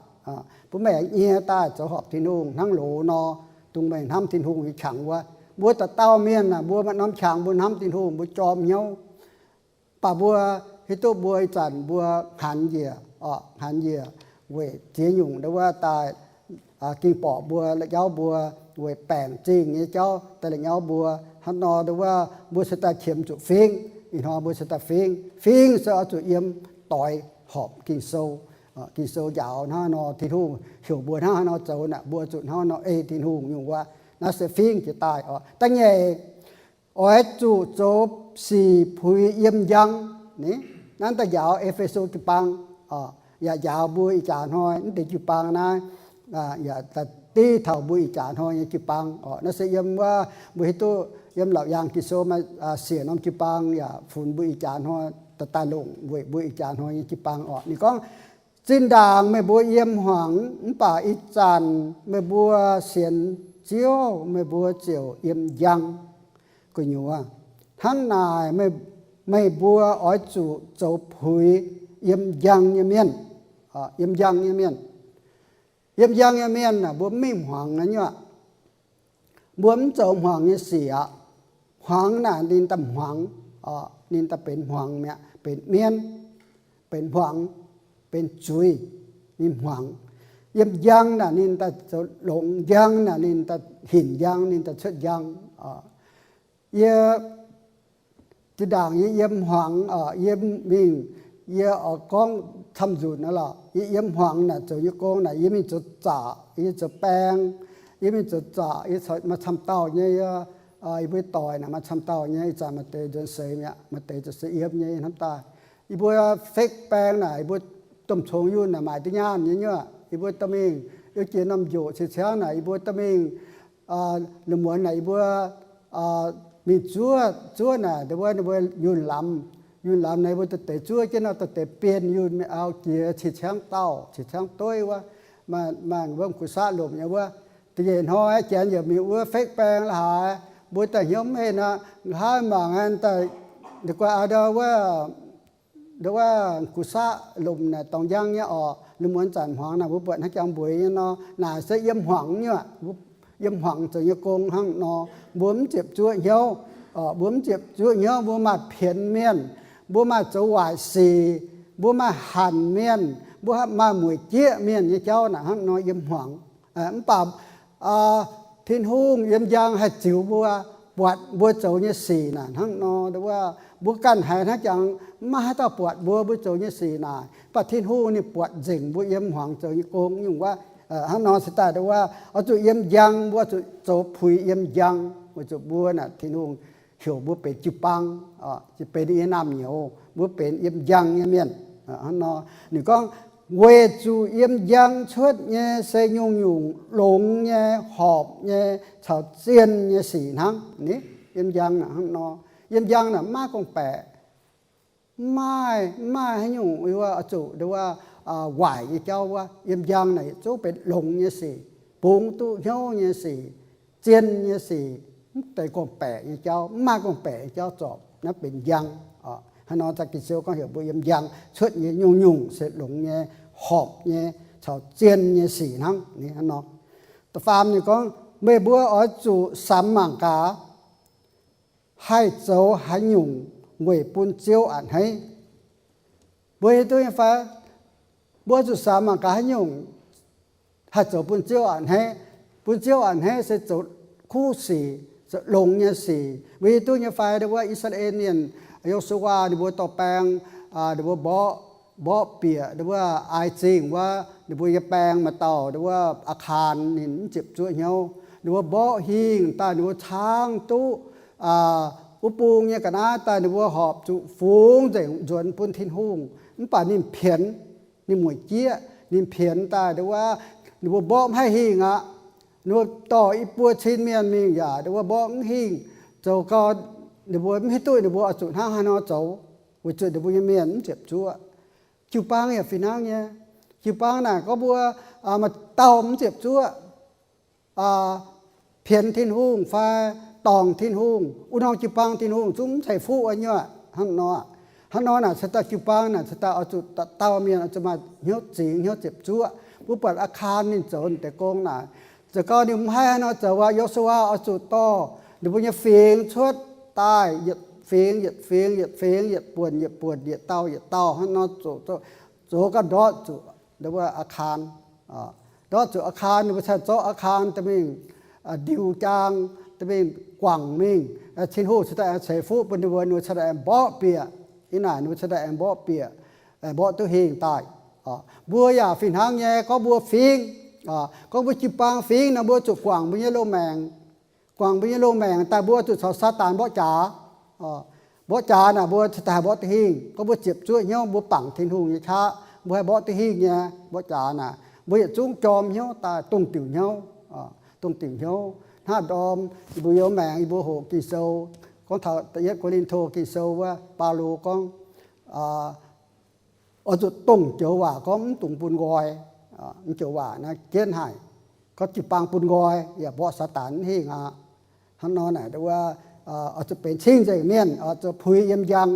bun meih aengx nyie daaih zoux horpc Tin-Hungh hnangv loz nor, dongh meih hnamv Tin-Hungh nyei qangx wuov. Mbuo dauh dauh mienh aah, mbuo maaih norm qangx mbuo hnamv Tin-Hungh, mbuo jorm hnyouv. Mv baac mbuo hiuv duqv mbuo ih zanc mbuo hnaanx njiec, hnaanx njiec weic ziex nyungc nduov wuov daaih ging borqc mbuo, la'nyauv mbuo, weic baengc zingh nyei jauv daaih la'nyauv mbuo. Hnangv nor nduov wuov mbuo se daaih qiemx zuqc fingv. Ih hnoi mbuo se daaih fingv. Fingv se oix zuqc yiem doix horpc Ging-Sou. Ging-Sou njaaux hnangv haaix nor, Tin-Hungh heuc mbuo hnangv haaix nor zoux naaic, mbuo zuqc hnangv haaix nor ei Tin-Hungh nyungc wuov. Naaiv se fingv jiex daaih oc. Da'nyeic, oix zuqc zoux sic puix yiem njang. Naaiv daaih njaaux E^fe^so jiu-baang, yaac njaaux mbuo ih jaax hnoi mv deix jiu-baang naaiv, yaac div taux mbuo ih jaax hnoi nyei jiu-baang oc. Naaiv se yiem wuov mbuo hiuv duqv yiem Laauc Yaangh Ging-Sou maaih siec norm jiu-baang yaac funx mbuo ih jaax hnoi daaih daaih longc weic mbuo ih jaax hnoi nyei jiu-baang oc. Ninh gorngv, zinh ndaangc meih mbuo yiem hmuangx, mv baac ih zanc meih mbuo sienx Ziouv, meih mbuo ziouc yiem njang. Gu'nyuoz hnangv naaic, meih mbuo oix zuqc zoux puix yiem njang nyei mienh. Yiem njang nyei mienh. Yiem njang nyei mienh aah, mbuo mv mingh hmuangx nyei nyuoqc. Mbuo mv zoux hmuangx nyei sic aqv. Hmuangx naaic ninh daaih hmuangx, ninh daaih benx hmuangx mi'aqv, benx mienv, benx hmuangx, benx zuiz, ninh hmuangx. Yiem njang naaic ninh daaih zoux longx, njang naaic ninh daaih hinc njang, ninh daaih cuotv njang. Yie zinh ndaangc yie yiem hmuangx, yie mingh, yie oix gorngv camv-nzunc aqv lorqc. Yie yiem hmuangx naaic zoux nyei gong naaic, yie mingh zoux zaqc, yie zoux baeng, yie mingh zoux zaqc, yie maaih camv dauh nyei, yie mbuo doic naaic maaih camv dauh nyei, ih zanc maaih deix nzuonx seix mi'aqv, maaih deix ziouc se yiem nyei hnamv daaih. Yie mbuo fake baeng naaic, yie mbuo domh congx yunh naaic maaic duqv nyaanh nyei nyuoqc. Yie mbuo dorh mingh, yie jiex norm njoqc cing ciangv naaic, yie mbuo dorh mingh, lungh muonz naaic yie mbuo mingh zuov, zuov naaic, wuov ninh mbuo yunh lamz, yunh lamz naaic yie mbuo daaih deix zuov jienv nor, daaih deix bienh yunh mingh auv jiex cing ciangv dauh, cing ciangv dueiv wuov, maaih wuov m'gux saqv lomc nyei wuov. Da'nyeic hnoi janx yaac mingh wuov fake baeng la'haaix, mbuo daaih hnyouv mv henh aqv, nqa'haav mangc daaih, guai aa ndau wuov, ndau wuov m'gux saqv lomc naaic dorngx njang nyei orqc, lungh muonz zanc hmuangx naaic mbuo buatc hnangv jangx mbueix nyei nor, naaic se yiem hmuangx nyei aqv. Yiem hmuangx zoux nyei gong hnangv nor, mbuo mv ziepc zuoqv hnyouv, mbuo mv ziepc zuoqv hnyouv, mbuo maaih pienx mienh, mbuo maaih zoux waaic sic, mbuo maaih hanc mienh, mbuo maaih mueic jieqv mienh nyei jauv naaic hnangv nor yiem hmuangx. Mv baac Tin-Hungh yiem njang haih ziux mbuo, buatc mbuo zoux nyei sic naaic hnangv nor. Mbuo ganh haiz hnangv jangx maiv maaih haaix dauh buatc mbuo, mbuo zoux nyei sic naaic, mv baac Tin-Hungh ninh buatc nzengc mbuo yiem hmuangx zoux nyei gong nyungc wuov. Hnangv nor se daaih wuov, oix zuqc yiem njang, mbuo zuqc zoux puix yiem njang, weic zuqc mbuo naaic Tin-Hungh heuc mbuo benx jiu-baang, benx ninh nyei naamh nyouz, mbuo benx yiem njang nyei mienh. Hnangv nor ninh gorngv, weic zuqc yiem njang cuotv nyei se nyungc-nyungc longx nyei, horpc nyei, caux zien nyei sic hnangv. Yiem njang naaic hnangv nor, yiem njang naaic mv maaih gorngv-baeqc, mv maaih, mv maaih haaix nyungc oix zuqc nduov waaic nyei jauv wuov. Yiem njang naaic yietc zungv benx longx nyei sic, bungx duqv hnyouv nyei sic, zien nyei sic, mv deix gorngv-baeqc nyei jauv, mv maaih gorngv-baeqc nyei jauv zorpc. Naaiv benx njang. Hnangv nor Ging-Sou gorngv heuc mbuo yiem njang cuotv nyei nyungc-nyungc se longx nyei, horpc nyei, caux zien nyei sic hnangv. Hnangv nor, da'faam ninh gorngv, meih mbuo oix zuqc samx mangc gaax, haih zoux haaix nyungc weic bun Ziouv a'hneiv. Mbuo hiuv duqv nyei fai? Mbuo zuqc samx mangc gaax haaix nyungc haih zoux bun Ziouv a'hneiv. Bun Ziouv a'hneiv se zoux kuv sic, zoux longx nyei sic. Weic hiuv duqv nyei fai, ndo wuov I^saa^laa^en Mienh, Yo^su^waa ninh mbuo dorh baeng, ninh mbuo mborqv, mborqv bieqc ndo wuov Aai Zingh wuov, ninh mbuo nyei baeng maaih dauh ndo wuov Aa^kaan ninh mv ziepc zuoqv hnyouv. Ninh mbuo mborqv hingh daaih, ninh mbuo caangv duqv wuov bung nyei ga'naaiv daaih, ninh mbuo horpc zuqc fungx nzengc nzuonx bun Tin-Hungh. Mv baac ninh pienx, ninh mueic jieqv, ninh pienx daaih ndo wuov, ninh mbuo mborqv mv haih hingh aqv. Ninh mbuo dorh i buo cin mienh mingh yaac ndo wuov mborqv mv hingh. Zoux gau, ninh mbuo mv hiuv duqv ninh mbuo oix zuqc hnangv haaix nor zoux, weic zuqc ninh mbuo nyei mienh mv ziepc zuoqv. Jiu-baang yaac fih hnangv nyei. Jiu-baang naaic gorngv mbuo maaih dauh mv ziepc zuoqv pienx Tin-Hungh fai dorngc Tin-Hungh, wuov norm jiu-baang Tin-Hungh zungv mv ceix fuqv wuov nyuoqc hnangv nor. Hnangv nor naaic cingx daaih jiu-baang naaic cingx daaih oix zuqc dauh mienh oix zuqc maaih hnyouv zingx hnyouv ziepc zuoqv. Mbuo buatc Aa^kaan ninh zoux deix gong naaic, zoux gau ninh mv haih haaix nor zoux aqv. Yo^su^waa oix zuqc dorh ninh mbuo nyei fingx cuotv daaih, yietc fingx yietc fingx, yietc fingx yietc buonc, yietc buonc yietc dauh, yietc dauh hnangv nor zoux, zoux gau ndortv zuqc ndo wuov Aa^kaan. Ndortv zuqc Aa^kaan, ninh mbuo cingx zorqv Aa^kaan dorh mingh ndiux jaang, dorh mingh guangc mingh. Tin-Hungh cingx daaih aengx ceix fuqv bun ninh mbuo, ninh mbuo cingx daaih aengx mborqv bieqc. Ih naaic ninh mbuo cingx daaih aengx mborqv bieqc, mborqv duqv hingh daaih. Mbuo yaac fih hnangv nyei, gorngv mbuo fingx, gorngv mbuo jiu-baang fingx nor, mbuo zuqc guangc mbuo nyei loz-maengc. Guangc mbuo nyei loz-maengc daaih, mbuo zuqc caux Saadaan mborqv jaax. Mborqv jaax naaic mbuo cingx daaih haih mborqv duqv hingh. Gorngv mbuo ziepc zuoqv hnyouv, mbuo bangc Tin-Hungh nyei qaqv, mbuo haih mborqv duqv hingh nyei mborqv jaax naaic. Mbuo yietc zungv jorm hnyouv daaih, dongh diuc hnyouv, dongh diuc hnyouv. Hnangv ndorm yie mbuo yiem maengx, yie mbuo hoqc Ging-Sou, gorngv taux da'yietv Ko^lin^to Ging-Sou wuov, Baulo gorngv, oix zuqc dongh joux waac gorngv, mv dungx bun nqoi. Mv joux waac naaiv jienv haic. Gorngv jiu-baang bun nqoi yaac mborqv Saadaan mv hingh aqv. Hnangv nor naaic wuov, oix zuqc benx cing-nzengc mienh, oix zuqc puix yiem njang.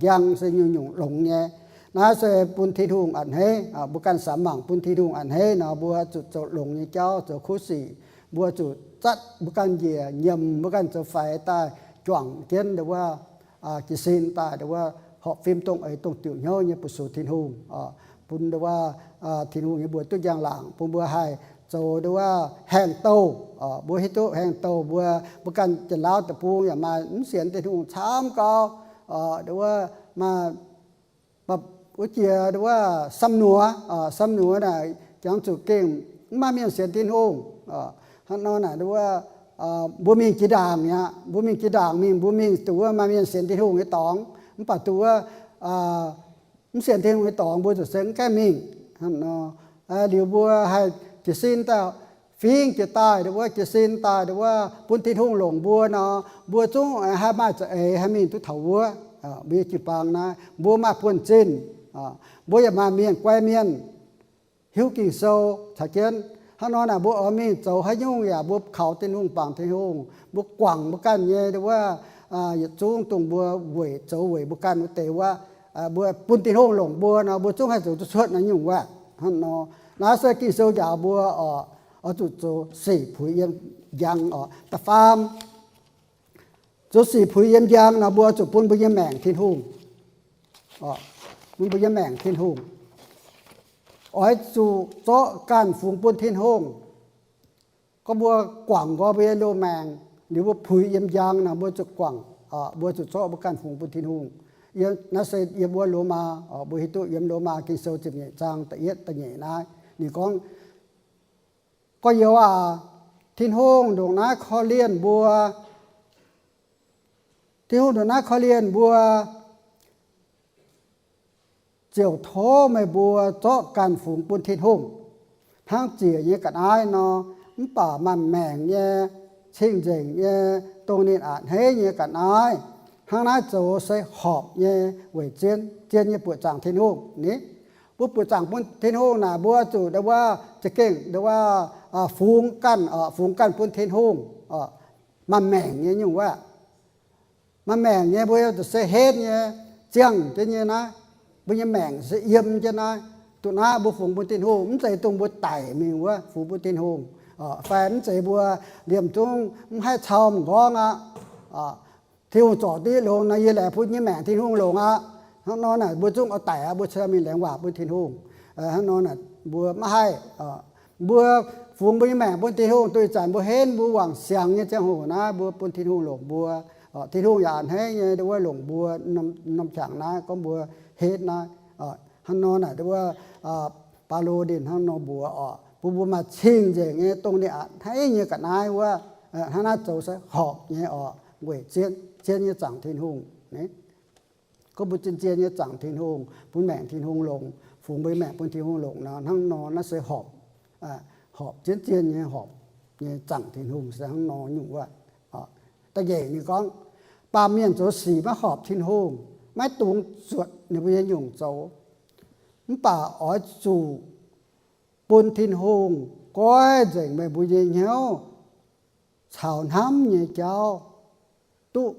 Njang se nyungc-nyungc longx nyei. Naaiv se bun Tin-Hungh a'hneiv. Mbuo ganh samx mangc bun Tin-Hungh a'hneiv nor, mbuo zuqc zoux longx nyei jauv, zoux kuv sic. Mbuo zuqc zatv mbuo ganh njiec, nyiemc mbuo ganh zoux faix daaih, juangc jienv ndo wuov jiez sin daaih ndo wuov horpc fim dongh eix dongh diuc hnyouv nyei bun sux Tin-Hungh, bun ndo wuov Tin-Hungh nyei mbuox duqv njang-laangc, bun mbuo haih zoux ndo wuov haengh douh. Mbuo hiuv duqv haengh douh, mbuo, mbuo ganh Janx-Lauv deic-bung yaac maaih mv sienx Tin-Hungh camv gau. Ndo wuov maaih wuov jiex ndo wuov Sam Nuoz. Sam Nuoz naaic jangx zuqc gengh mv maaih mienh sienx Tin-Hungh. Hnangv nor naaic ndo wuov mbuo mingh jiex ndaangc mi'aqv. Mbuo mingh jiex ndaangc mingh, mbuo mingh duqv wuov maaih mienh sienx Tin-Hungh nyei dorngx, mv baac duqv wuov mv sienx Tin-Hungh nyei dorngx mbuo zuqc se mv gaengh mingh. Hnangv nor, liuz mbuo haih jiez sin daaih, fingx jiex daaih ndo wuov, jiez sin daaih ndo wuov bun Tin-Hungh longc mbuo nor, mbuo zungv haih maaih za'eix haih mingh duqv taux wuov. Mbuo nyei jiu-baang naaiv mbuo maaih buonv-zinh, mbuo yaac maaih mienh guai mienh hiuv Ging-Sou caux jienv. Hnangv nor naaic mbuo oix mingh zoux haaix nyungc yaac mbuo kaux Tin-Hungh, bangc Tin-Hungh, mbuo guangc mbuo ganh nyei ndo wuov, yietc zungv dongh mbuo weic zoux weic mbuo ganh wuov deix wuov, mbuo bun Tin-Hungh longc mbuo nor, mbuo zungv haih zoux duqv cuotv naaiv nyungc wuov. Hnangv nor, naaiv se Ging-Sou njaaux mbuo oc, oix zuqc zoux sic puix yiem njang oc. Da'faam, zoux sic puix yiem njang nor, mbuo zuqc bun mbuo nyei maengc Tin-Hungh. Bun mbuo nyei maengc Tin-Hungh. Oix zuqc zorqv ganh fungx bun Tin-Hungh. Gorngv mbuo guangc nqoi mbuo nyei loz-maengc, liuz mbuo puix yiem njang nor, mbuo zuqc guangc, mbuo zuqc zorqv mbuo ganh fungx bun Tin-Hungh. Naaiv se yiem wuov Lomaa, mbuo hiuv duqv yiem Lomaa Ging-Sou ziepc nyeic zaang da'yietv da'nyeic naaiv, ninh gorngv, gorx-youz aac, Tin-Hungh ndongc naaiv korv-lienh mbuo. Tin-Hungh ndongc naaiv korv-lienh mbuo, ziouc tov meih mbuo zorqv ganh fungx bun Tin-Hungh, hnangv ziec nyei ga'naaiv nor, mv baac maaih maengc nyei, cing-nzengc nyei, dongh ninh a'hneiv nyei ga'naaiv. Hnangv naaiv zoux se horpc nyei weic zien, zien nyei buoqc zaangc Tin-Hungh ni. Mbuo buoqc zaangc bun Tin-Hungh naaic, mbuo zuqc ndo wuov za'gengh ndo wuov fungx ganh, fungx ganh bun Tin-Hungh, maaih maengc nyei nyungc wuov. Maaih maengc nyei, mbuo zuqc se henv nyei, ziangh jienv nyei naaiv. Mbuo nyei maengc se yiem jienv naaiv. Duqv naaiv mbuo fungx bun Tin-Hungh, mv zeiz dongh mbuo daic mingh wuov fungx bun Tin-Hungh, fai mv zeiz mbuo liemh zungv mv haih cau m'nqorngv aqv. Tin-Hungh zorc duqv yie longx nor, yie laengz bun nyei maengc Tin-Hungh longx aqv. Hnangv nor naaic mbuo zungv oix daic aqv, mbuo cingx mingh laengz waac bun Tin-Hungh. Hnangv nor naaic mbuo maiv haih, Mbuo fungx mbuo nyei maengc bun Tin-Hungh, duqv ih zanc mbuo henv mbuo wangc siangx nyei ziangh hoc naaiv, mbuo bun Tin-Hungh longc mbuo. Tin-Hungh yaac a'hneiv nyei wuov longc mbuo norm qangx naaiv gorngv mbuo henv naaiv. Hnangv nor naaic wuov, Baulo ninh hnangv nor mbuox oc, bun mbuo maaih cing-nzengc nyei, dongh ninh a'hneiv nyei ga'naaiv wuov, hnangv naaiv zoux se horpc nyei oc, weic zien, zien nyei zaangc Tin-Hungh. Gorngv mbuo zien, zien nyei zaangc Tin-Hungh, bun maengc Tin-Hungh longc, fungx mbuo nyei maengc bun Tin-Hungh longc nor, hnangv nor naaiv se horpc, horpc zien, zien nyei, horpc nyei zaangc Tin-Hungh se hnangv nor nyungc wuov. Da'nyeic ninh gorngv, baamh mienh zoux sic maiv horpc Tin-Hungh, maiv dungx zuotc ninh mbuo nyei nyungc zoux. Mv baac oix zuqc bun Tin-Hungh goiv nzengc meih mbuo nyei hnyouv caux hnamv nyei jauv duqv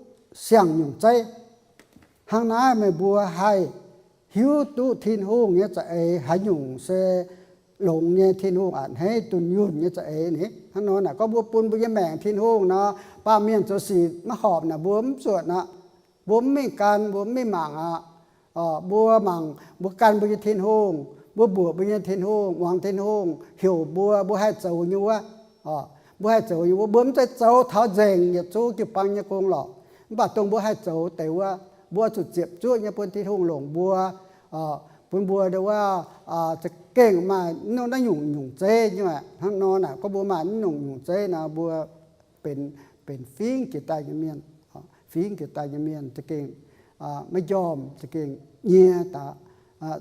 siang-nyungc zeiv. Hnangv naaiv meih mbuo haih hiuv duqv Tin-Hungh nyei za'eix haaix nyungc se longx nyei, Tin-Hungh a'hneiv dunh yunh nyei za'eix ni. Hnangv nor naaic gorngv mbuo bun mbuo nyei maengc Tin-Hungh nor, baamh mienh zoux sic maiv horpc naaic mbuo mv zuotc aqv. Mbuo mv mingh gan, mbuo mv mingh mangc aqv. Mbuo mangc, mbuo gan mbuo nyei Tin-Hungh, mbuo mbuoqc mbuo nyei Tin-Hungh, muangx Tin-Hungh heuc mbuo, mbuo haih zoux nyei wuov. Mbuo haih zoux nyei wuov, mbuo mv zeiz zoux taux nzengc yietc zungv jiu-baang nyei gong lorqc. Mv baac dongh mbuo haih zoux deix wuov, mbuo zuqc ziepc zuoqv nyei bun Tin-Hungh longc mbuo, bun mbuo ndau wuov za'gengh maaih naaiv nyungc nyungc zeiv nyei. Hnangv nor naaic gorngv mbuo maaih naaiv nyungc nyungc zeiv nor, mbuo benx, benx fingx jiex daaih nyei mienh, fingx jiex daaih nyei mienh za'gengh maiv njormh, za'gengh nyie daaih,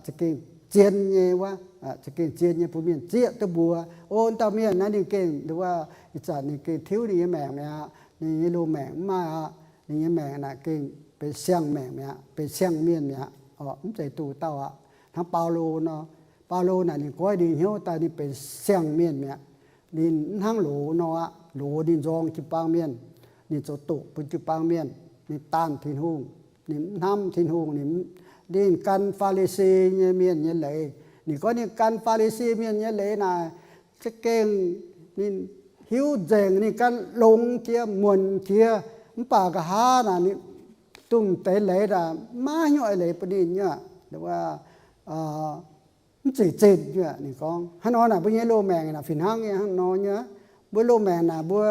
za'gengh zien nyei wuov, za'gengh zien nyei bun mienh zieqv duqv mbuo. O, dauh mienh naaiv ninh gengh ndau wuov, ih zanc ninh gengh tiuv ninh nyei maengc mi'aqv, ninh nyei loz-maengc mv maaih aqv. Ninh nyei maengc naaic gengh benx siang-maengc mi'aqv, benx siang-mienh mi'aqv, mv zeiz duqv dauh aqv. Hnangv Baulo nor, Baulo naaic ninh goiv ninh hnyouv daaih ninh benx siang-mienh mi'aqv. Ninh mv hnangv loz nor aqv. Loz ninh nzorng jiu-baang mienh, ninh zoux doqc bun jiu-baang mienh, ninh daanh Tin-Hungh, ninh mv hnamv Tin-Hungh. Ninh, ninh gan Faa^li^si nyei mienh nyei leiz. Ninh gorngv ninh gan Faa^li^si mienh nyei leiz naaic, za'gengh ninh hiuv nzengc, ninh gan longx jiex, muonc jiex, mv baac nqa'haav naaic ninh dongh deix leiz naaic maiv hiuv eix leiz bun ninh nyei, mv zic zinh nyei. Ninh gorngv hnangv nor naaic mbuo nyei loz-maengc naaic fih hnangv nyei, hnangv nor nyei. Mbuo loz-maengc naaic mbuo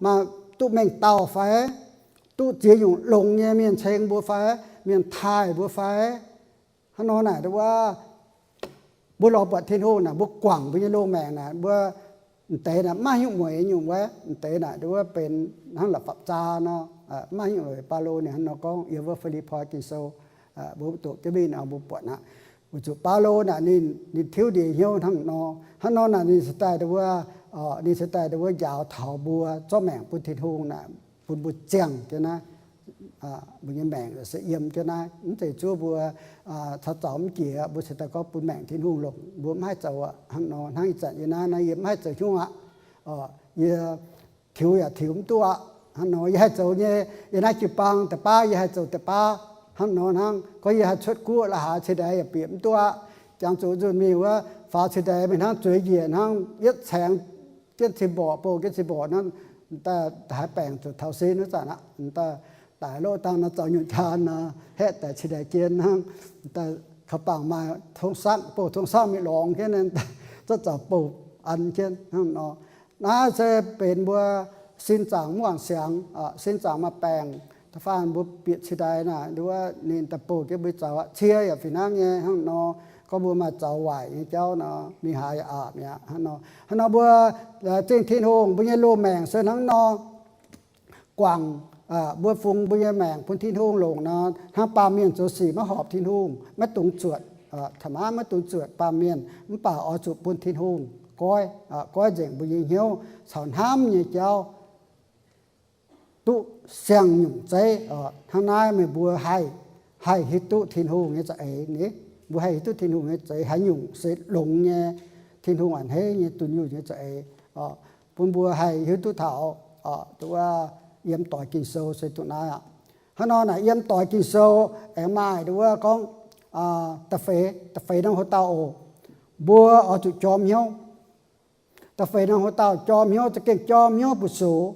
maaih duqv mengh dauh fai, duqv ziex nyungc longx nyei mienh ceng mbuo fai, mienh taaih mbuo fai, hnangv nor naaic wuov, mbuo lorz buatc Tin-Hungh naaic mbuo guangc mbuo nyei loz-maengc naaic mbuo m'deix naaic maiv hiuv mueiz nyungc wuov, m'deix naaic wuov benx hnangv la'fapv-zaa nor. Maiv hiuv mueiz. Baulo ninh hnangv nor gorngv yiem wuov Fi^lipv^poi Ging-Sou, mbuo doqc jienv mingh nor mbuo buatc aqv. Weic zuqc Baulo naaic ninh, ninh tiuv ndie-hnyouv hnangv nor. Hnangv nor naaic ninh cingx daaih wuov, ninh cingx daaih wuov njaaux taux mbuo zorqv maengc bun Tin-Hungh naaic, bun mbuo ziangh jienv naaiv, mbuo nyei maengc se yiem jienv naaiv. Mv zeiz zuov mbuo caux zaux mv jiex, mbuo cingx daaih gorngv bun maengc Tin-Hungh longc, mbuo mv haih zoux aqv. Hnangv nor hnangv ih zanc yie naaiv, naaiv yie mv haih zoux hnyouv aqv. Yie tiux yaac tiux mv duqv aqv. Hnangv nor yie haih zoux nyei, yie naaiv jiu-baang da'baav yie haih zoux da'baav. Hnangv nor hnangv gorngv yie haih cuotv guoqv la'haaix cingx daaih yaac bieqc mv duqv aqv. Jangx zuqc nzunc mingh wuov faaux cingx daaih mingh hnangv zueiz njiec hnangv yietv caengx jienv cin-mborqc, bouh jienv cin-mborqc hnangv, daaih haiz baengc zuqc taux sin wuov zanc aqv. Daaih loqv dangh nor zaux nyutc jaan nor, haeqv daaih cingx daaih jien hnangv, daaih kaux bangc maaih tong-sangv, bouh tong-sangv mingh lorngx jienv, zorqv zaux bouh an jienv hnangv nor. Naaiv se benx mbuo sin zaangc mv wangc siangx, sin zaangc maaih baengc. Da'faanh mbuo bieqc cingx daaih naaic wuov ninh daaih bouh jienv mbuo zaux aqv. Cie yaac fih hnangv nyei hnangv nor, gorngv mbuo maaih zaux waaic nyei jauv nor, mingh haaix yaac aqc mi'aqv hnangv nor. Hnangv nor mbuo zingh Tin-Hungh, mbuo nyei loz-maengc se hnangv nor guangc, mbuo fungx mbuo nyei maengc bun Tin-Hungh longc nor, hnangv baamh mienh zoux sic maiv horpc Tin-Hungh, maiv dungx zuotc, caux maiv, maiv dungx zuotc baamh mienh, mv baac oix zuqc bun Tin-Hungh goiv, goiv nzengc mbuo nyei hnyouv caux hnamv nyei jauv duqv siang-nyungc zeiv. Hnangv naaiv meih mbuo haih, haih hiuv duqv Tin-Hungh nyei za'eix ni. Mbuo haih hiuv duqv Tin-Hungh nyei za'eix haaix nyungc se longx nyei, Tin-Hungh a'hneiv nyei, dunh yunh nyei za'eix, bun mbuo haih hiuv duqv taux, wuov, yiem doix Ging-Sou se duqv naaiv aqv. Hnangv nor naaic yiem doix Ging-Sou aengx maaih wuov gorngv, da'feix, da'feix norm hoc-dauh oc, mbuo oix zuqc jorm hnyouv. Da'feix norm hoc-dauh jorm hnyouv, za'gengh jorm hnyouv buoz-soux.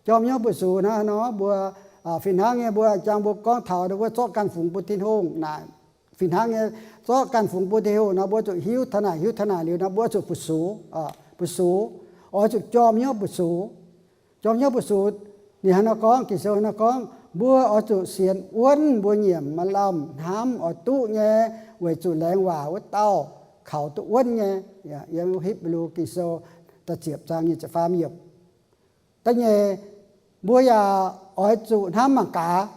Jorm hnyouv buoz-soux naaiv nor mbuo fih hnangv nyei mbuo jangx mbuo gorngv taux wuov zorqv ganh fungx bun Tin-Hungh naaic, Fih hnangv nyei, zorqv ganh fungx bun Tin-Hungh nor, mbuo zuqc hiuv taux naaic, hiuv taux naaic liuz nor, mbuo zuqc bu sux, bu sux, oix zuqc jorm hnyouv bu sux. Jorm hnyouv bu sux, ninh hnangv nor gorngv, Ging-Sou hnangv nor gorngv, mbuo oix zuqc sienx wuonv mbuo nyiemc maaih lamh hnamv oix duqv nyei, weic zuqc laengz waac wuov dauh kaux duqv wuonv nyei. Yiem Hipv^lu Ging-Sou da'ziepc zaang nyic ziepc faam yiemc. Da'nyeic, mbuo yaac oix zuqc hnamv mangc gaax.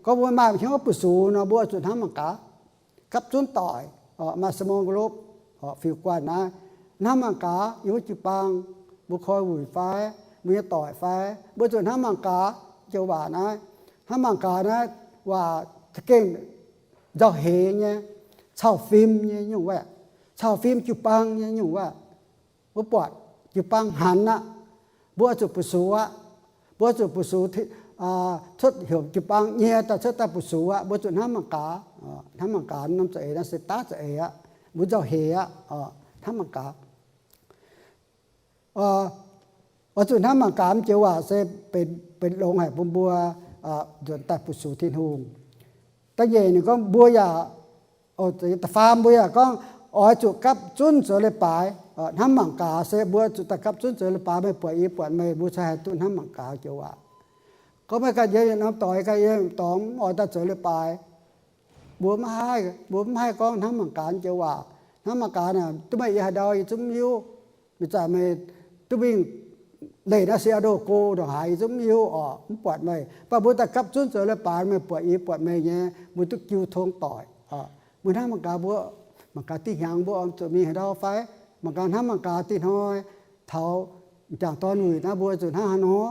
Gorngv mbuo maaih hnyouv bu sux nor, mbuo oix zuqc hnamv mangc gaax. Gapv zunv doic, maaih small group, fiuv guanh naaiv, hnamv mangc gaax yiem wuov jiu-baang mbuo koi wuic fai, mbuo nyei doic fai, mbuo zuqc hnamv mangc gaax joux waac naaiv. Hnamv mangc gaax naaiv waac za'gengh nzauh heix nyei, cau fim nyei nyungc wuov, cau fim jiu-baang nyei nyungc wuov. Mbuo buatc jiu-baang hnaanx aqv, mbuo oix zuqc bu sux aqv. Mbuo oix zuqc bu sux, cuotv heuc jiu-baang nyie daaih cuotv daaih bu sux aqv. Mbuo zuqc hnamv mangc gaax, hnamv mangc gaax norm za'eix naaiv se daav za'eix aqv, mbuo nzauh heix aqv, hnamv mangc gaax. Oix zuqc hnamv mangc gaax joux waac se benx, benx longx haic bun mbuo nzuonx daaih bu sux Tin-Hungh. Da'nyeic ninh gorngv mbuo yaac, da'faam mbuo yaac gorngv oix zuqc gapv zunv zoux leiz-baaix. Hnamv mangc gaax se mbuo zuqc daaih gapv zunv zoux leiz-baaix, meih buatc yie buatc meih, mbuo se haih duqv hnamv mangc gaax joux waac. Gorngv meih ganh yiem yietc norm doix, ganh yiem yietc norm dorngx, mv oix daaih zoux leiz-baaix, mbuo mv haih, mbuo mv haih gorngv hnamv mangc gaax joux waac. Hnamv mangc gaax naaic, duqv meih yiem haaix ndau yie zungv mv hiuv. Meih zanc meih duqv mingh leih naaiv Seattle go ndongc haaix yie zungv mv hiuv orqc, mv buatc meih. Mv baac mbuo daaih gapv zunv zoux leiz-baaix, meih buatc yie buatc meih nyei, mbuo duqv jiu tong doic. Mbuo hnamv mangc gaax mbuo, mangc gaax dih hnyangx mbuo oix zuqc mingh haaix ndau fai, mangc gaax hnamv mangc gaax dih hnoi taux m'jangc dorn wuic naaiv mbuo zuqc hnangv haaix nor.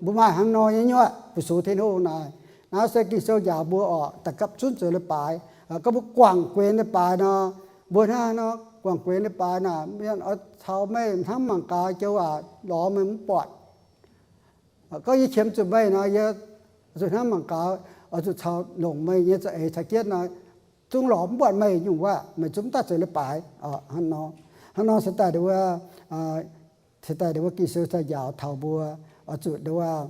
Mbuo maaih hnangv nor nyei nyuoqc bu sux Tin-Hungh naaic. Naaiv se Ging-Sou njaaux mbuo orqc, daaih gapv zunv zoux leiz-baaix. Gorngv mbuo guangc guenx leiz-baaix nor, mbuo hnangv haaix nor guangc guenx leiz-baaix naaic, mienh oix caux meih hnamv mangc gaax joux waac lorz meih mv buatc. Gorngv yie qiemx zuqc meih nor, yie zuqc hnamv mangc gaax, oix zuqc caux longc meih nyei za'eix caux jienv nor, zungv lorz mv buatc meih nyungc wuov, meih zungv mv daaih zoux leiz-baaix. Hnangv nor, hnangv nor se daaih wuov, se daaih wuov Ging-Sou daaih njaaux taux mbuo oix zuqc wuov,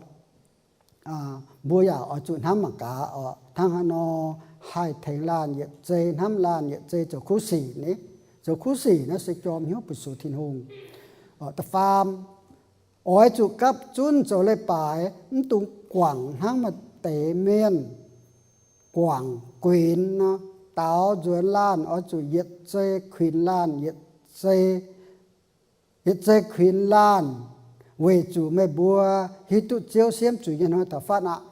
mbuo yaac oix zuqc hnamv mangc gaax orqc, hnangv haaix nor haih tengx laanh yietc zei, hnamv laanh yietc zei zoux kuv sic ni. Zoux kuv sic naaiv se jorm hnyouv bu sux Tin-Hungh. Da'faam, oix zuqc gapv zunv zoux leiz-baaix, mv dungx guangc hnangv maaih deix mienh guangc guinx nor. Daaux nzuonx laanh oix zuqc yietc zei kuinx laanh yietc zei, yietc zei kuinx laanh, weic zuqc meih mbuo hiuv duqv Ziouv siemv zuiz nyei hnoi da'faanh aqv.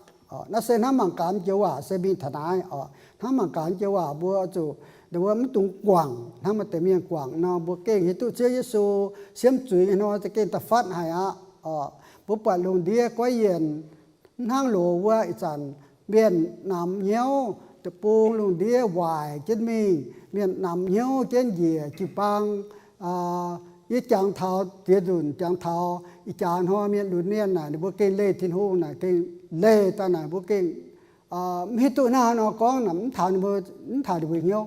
Naaiv se hnamv mangc gaax joux waac se mingh taux naaiv oc. Hnamv mangc gaax joux waac mbuo zuqc, mbuo mv dungx guangc hnangv maaih deix mienh guangc nor, mbuo gengh hiuv duqv Ziouv Yesu siemv zuiz nyei hnoi za'gengh da'faanh haic aqv. Mbuo buatc lungh ndiev goiv yienc mv hnangv loz wuov, ih zanc mienh namx hnyouv, deic-bung lungh ndiev waaic jienv mingh, mienh namx hnyouv jienv njiec jiu-baang. Yie jangx taux ziex nzunc, jangx taux ih jaax hnoi mienh lunx mienh naaic, ninh mbuo gengh leih Tin-Hungh naaic, gengh leih daaih naaic, mbuo gengh mv hiuv duqv hnangv haaix nor gorngv naaic, mv taux ninh mbuo, mv taux ninh mbuo hnyouv.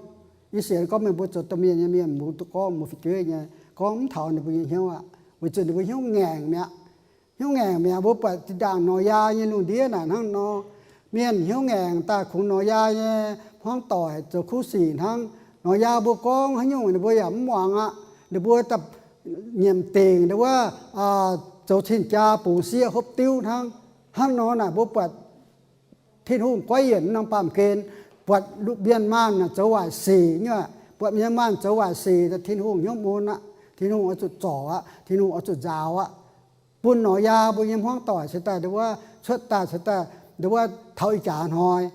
Yie sienx gorngv meih mbuo zoux domh mienh nyei mienh, mbuo duqv gorngv mbuo fu'jueiv nyei, gorngv mv taux ninh mbuo nyei hnyouv aqv, weic zuqc ninh mbuo hnyouv ngaengc mi'aqv. Hnyouv ngaengc mi'aqv. Mbuo buatc zinh ndaangc Noyaa nyei lungh ndiev naaic hnangv nor, mienh hnyouv ngaengc daaih kungx Noyaa nyei hmuangv doic zoux kuv sic hnangv. Noyaa mbuo gorngv haaix nyungc ninh mbuo yaac mv muangx aqv. Ninh mbuo daaih nyiemc dingc ndau wuov, zoux cing-jaa bungx sieqv hopv diuv hnangv. Hnangv nor naaic mbuo buatc Tin-Hungh goiv yienc norm baamh gen, buatc mienh maanh naaic zoux waaic sic nyei, buatc mienh maanh zoux waaic sic, Tin-Hungh hnyouv mun aqv. Tin-Hungh oix zuqc zorc aqv. Tin-Hungh oix zuqc nzaaux aqv. Bun Noyaa mbuo nyei hmuangv doic se daaih ndau wuov, cuotv daaih se daaih ndau wuov taux ih jaax hnoi.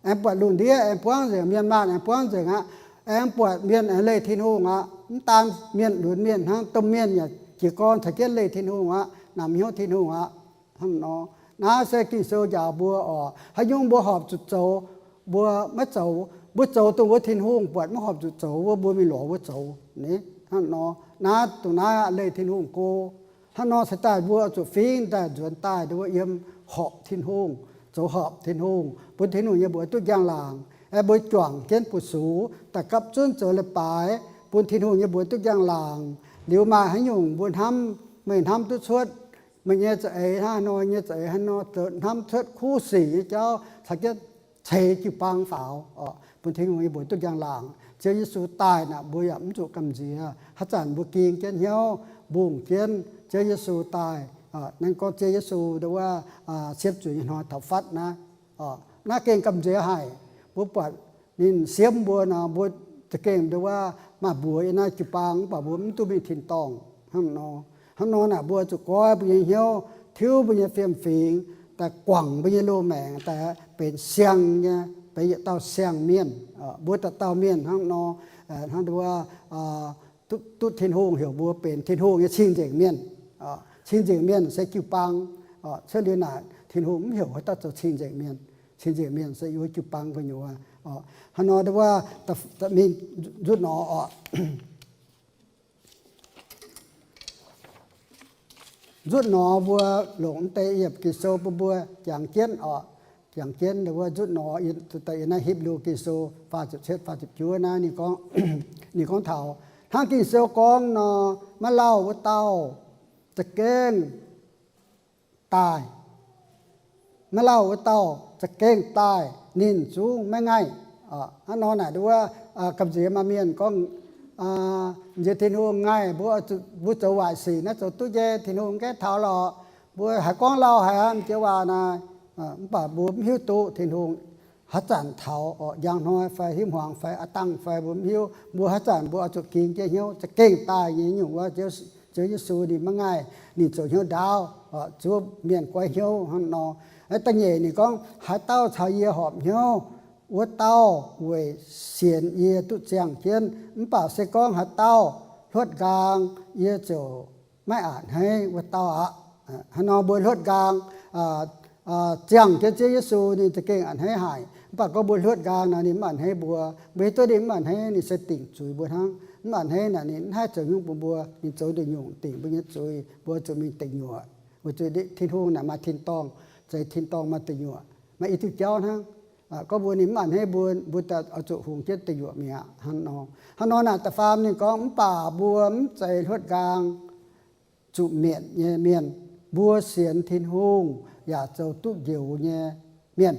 Aengx buatc lungh ndiev aengx buangv nzengc, mienh maanh aengx buangv nzengc aqv. Aengx buatc mienh aengx leih Tin-Hungh aqv. Mv daan mienh lunx mienh hnangv, domh mienh yaac jiez gorn caux jienv leih Tin-Hungh aqv, namx hnyouv Tin-Hungh aqv. Hnangv nor, naaiv se Ging-Sou njaaux mbuo oc. Haaix nyungc mbuo horpc zuqc zoux, mbuo maiv zoux, mbuo zoux dongh wuov Tin-Hungh buatc maiv horpc zuqc zoux wuov, mbuo mingh lorz wuov zoux ni. Hnangv nor, naaiv dongh naaiv aqv leih Tin-Hungh go. Hnangv nor se daaih mbuo zuqc fingx daaih nzuonx daaih ndau wuov yiem horpc Tin-Hungh, zoux horpc Tin-Hungh, bun Tin-Hungh nyei mbuox duqv njang-laangc. Aengx mbuo juangc jienv bu sux daaih gapv zunv zoux leiz-baaix, bun Tin-Hungh nyei mbuox duqv njang-laangc. Liuz maaih haaix nyungc mbuo hnamv, meih hnamv duqv cuotv, meih nyei za'eix hnangv haaix nor, nyei za'eix hnangv haaix nor, hnamv cuotv kuv sic nyei jauv caux jienv ceix jiu-baang faaux oc. bun Tin-Hungh nyei mbuox duqv njang-laangc. Ziouv Yesu daaih naaic mbuo yaac mv zuqc gamh nziex. Haaix zanc mbuo ging jienv hnyouv, mbungh jienv Ziouv Yesu daaih, aa, naaiv gorngv Ziouv Yesu nduov wuov, aa, siepv zuqc nyei hnoi taux fatv naaiv. Aa, naaiv gengh gamh nziex haic. Mbuo buatc ninh siemv mbuo nor, mbuo za'gengh nduov wuov maaih mbuox yiem naaiv jiu-baang, mv baac mbuo mv duqv mingh tin-dorngh hnangv nor. Hnangv nor naaic mbuo zuqc goiv mbuo nyei hnyouv, tiuv mbuo nyei fiem-fingx, daaih guangc mbuo nyei loz-maengc, daaih benx siang nyei, benx yietc dauh siang-mienh. Aa, mbuo dauh dauh mienh hnangv nor, aa, hnangv nduov wuov, aa, duqv, duqv Tin-Hungh heuc mbuo benx Tin-Hungh nyei cing-nzengc mienh. Aa, cing-nzengc mienh se jiu-baang. Aa, cuotv liuz naaic Tin-Hungh mv heuc haaix dauh zoux cing-nzengc mienh. Cing-nzengc mienh se yiem jiu-baang gu'nyuoz. Aa, hnangv nor nduov wuov, mingh nzutv nor oc. Nzutv nor mbuo longc mv deix yiemc Ging-Sou bun mbuo jangx jienv oc. Jangx jienv nduov wuov nzutv nor, yiem naaiv Hipv^lu Ging-Sou faah ziepc cietv, faah ziepc juov naaiv ninh gorngv, ninh gorngv taux hnangv Ging-Sou gorngv nor, maiv lauh wuov dauh za'gengh daaih. Maiv lauh wuov dauh za'gengh daaih, ninh zungv maiv ngaih. Aa, hnangv nor naaic nduov wuov, aa, gamh nziex maaih mienh gorngv, aa, nziex Tin-Hungh ngaih, mbuo, mbuo zoux waaic sic naaiv zoux duqv nyei, Tin-Hungh gaengh taux lorqc. Mbuo haiz gorngv lauh haic aqv, m'jiex waac naaic. Aa, mv baac mbuo mv hiuv duqv Tin-Hungh haaix zanc taux oc, njang hnoi fai himv hmuangx fai a'dangh fai mbuo mv hiuv. Mbuo haaix zanc mbuo oix zuqc ging jienv hnyouv za'gengh daaih nyei nyungc wuov, Ziouv Yesu ninh maiv ngaih, ninh zoux hnyouv ndaauv, zuov mienh goiv hnyouv hnangv nor. Da'nyeic ninh gorngv, haaix dauh caux yie horpc hnyouv, wuov dauh weic sienx yie duqv ziangh jienv. Mv baac se gorngv haaix dauh hluotv nqaang, yie ziouc maiv a'hneiv wuov dauh aqv. Hnangv nor mbuo hluotv nqaang, ziangh jienv Ziouv Yesu ninh za'gengh a'hneiv haic. Mv baac gorngv mbuo hluotv nqaang nor ninh mv a'hneiv mbuo. Mbuo hiuv duqv ninh mv a'hneiv, ninh se dingc zuiz mbuo hnangv. Mv a'hneiv naaic ninh mv haih zoux haaix nyungc bun mbuo. Ninh zoux nduqc nyungc dingc mbuo nyei zuiz, mbuo zuqc mingh deic nyuoqc. Weic zuqc Tin-Hungh naaic maaih tin-dorngh, zeix tin-dorngh maaih deic nyuoqc, maaih i diuh jauv hnangv. Gorngv mbuo ninh mv a'hneiv mbuo, mbuo daaih oix zuqc hungx jienv deic nyuoqc mi'aqv hnangv nor. Hnangv nor naaic da'faam ninh gorngv, mv baac mbuo mv zeiz hluotv nqaang zuqc mietc nyei mienh. Mbuo sienx Tin-Hungh yaac zoux duqv njoux nyei mienh.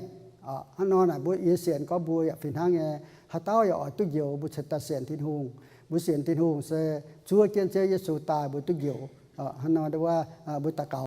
Hnangv nor naaic mbuo yie sienx gorngv mbuo yaac fih hnangv nyei. Haaix dauh yaac oix duqv njoux, mbuo cingx daaih sienx Tin-Hungh. Mbuo sienx Tin-Hungh se zuov jienv Ziouv Yesu daaih mbuo duqv njoux. Hnangv nor mbuo daux gaux.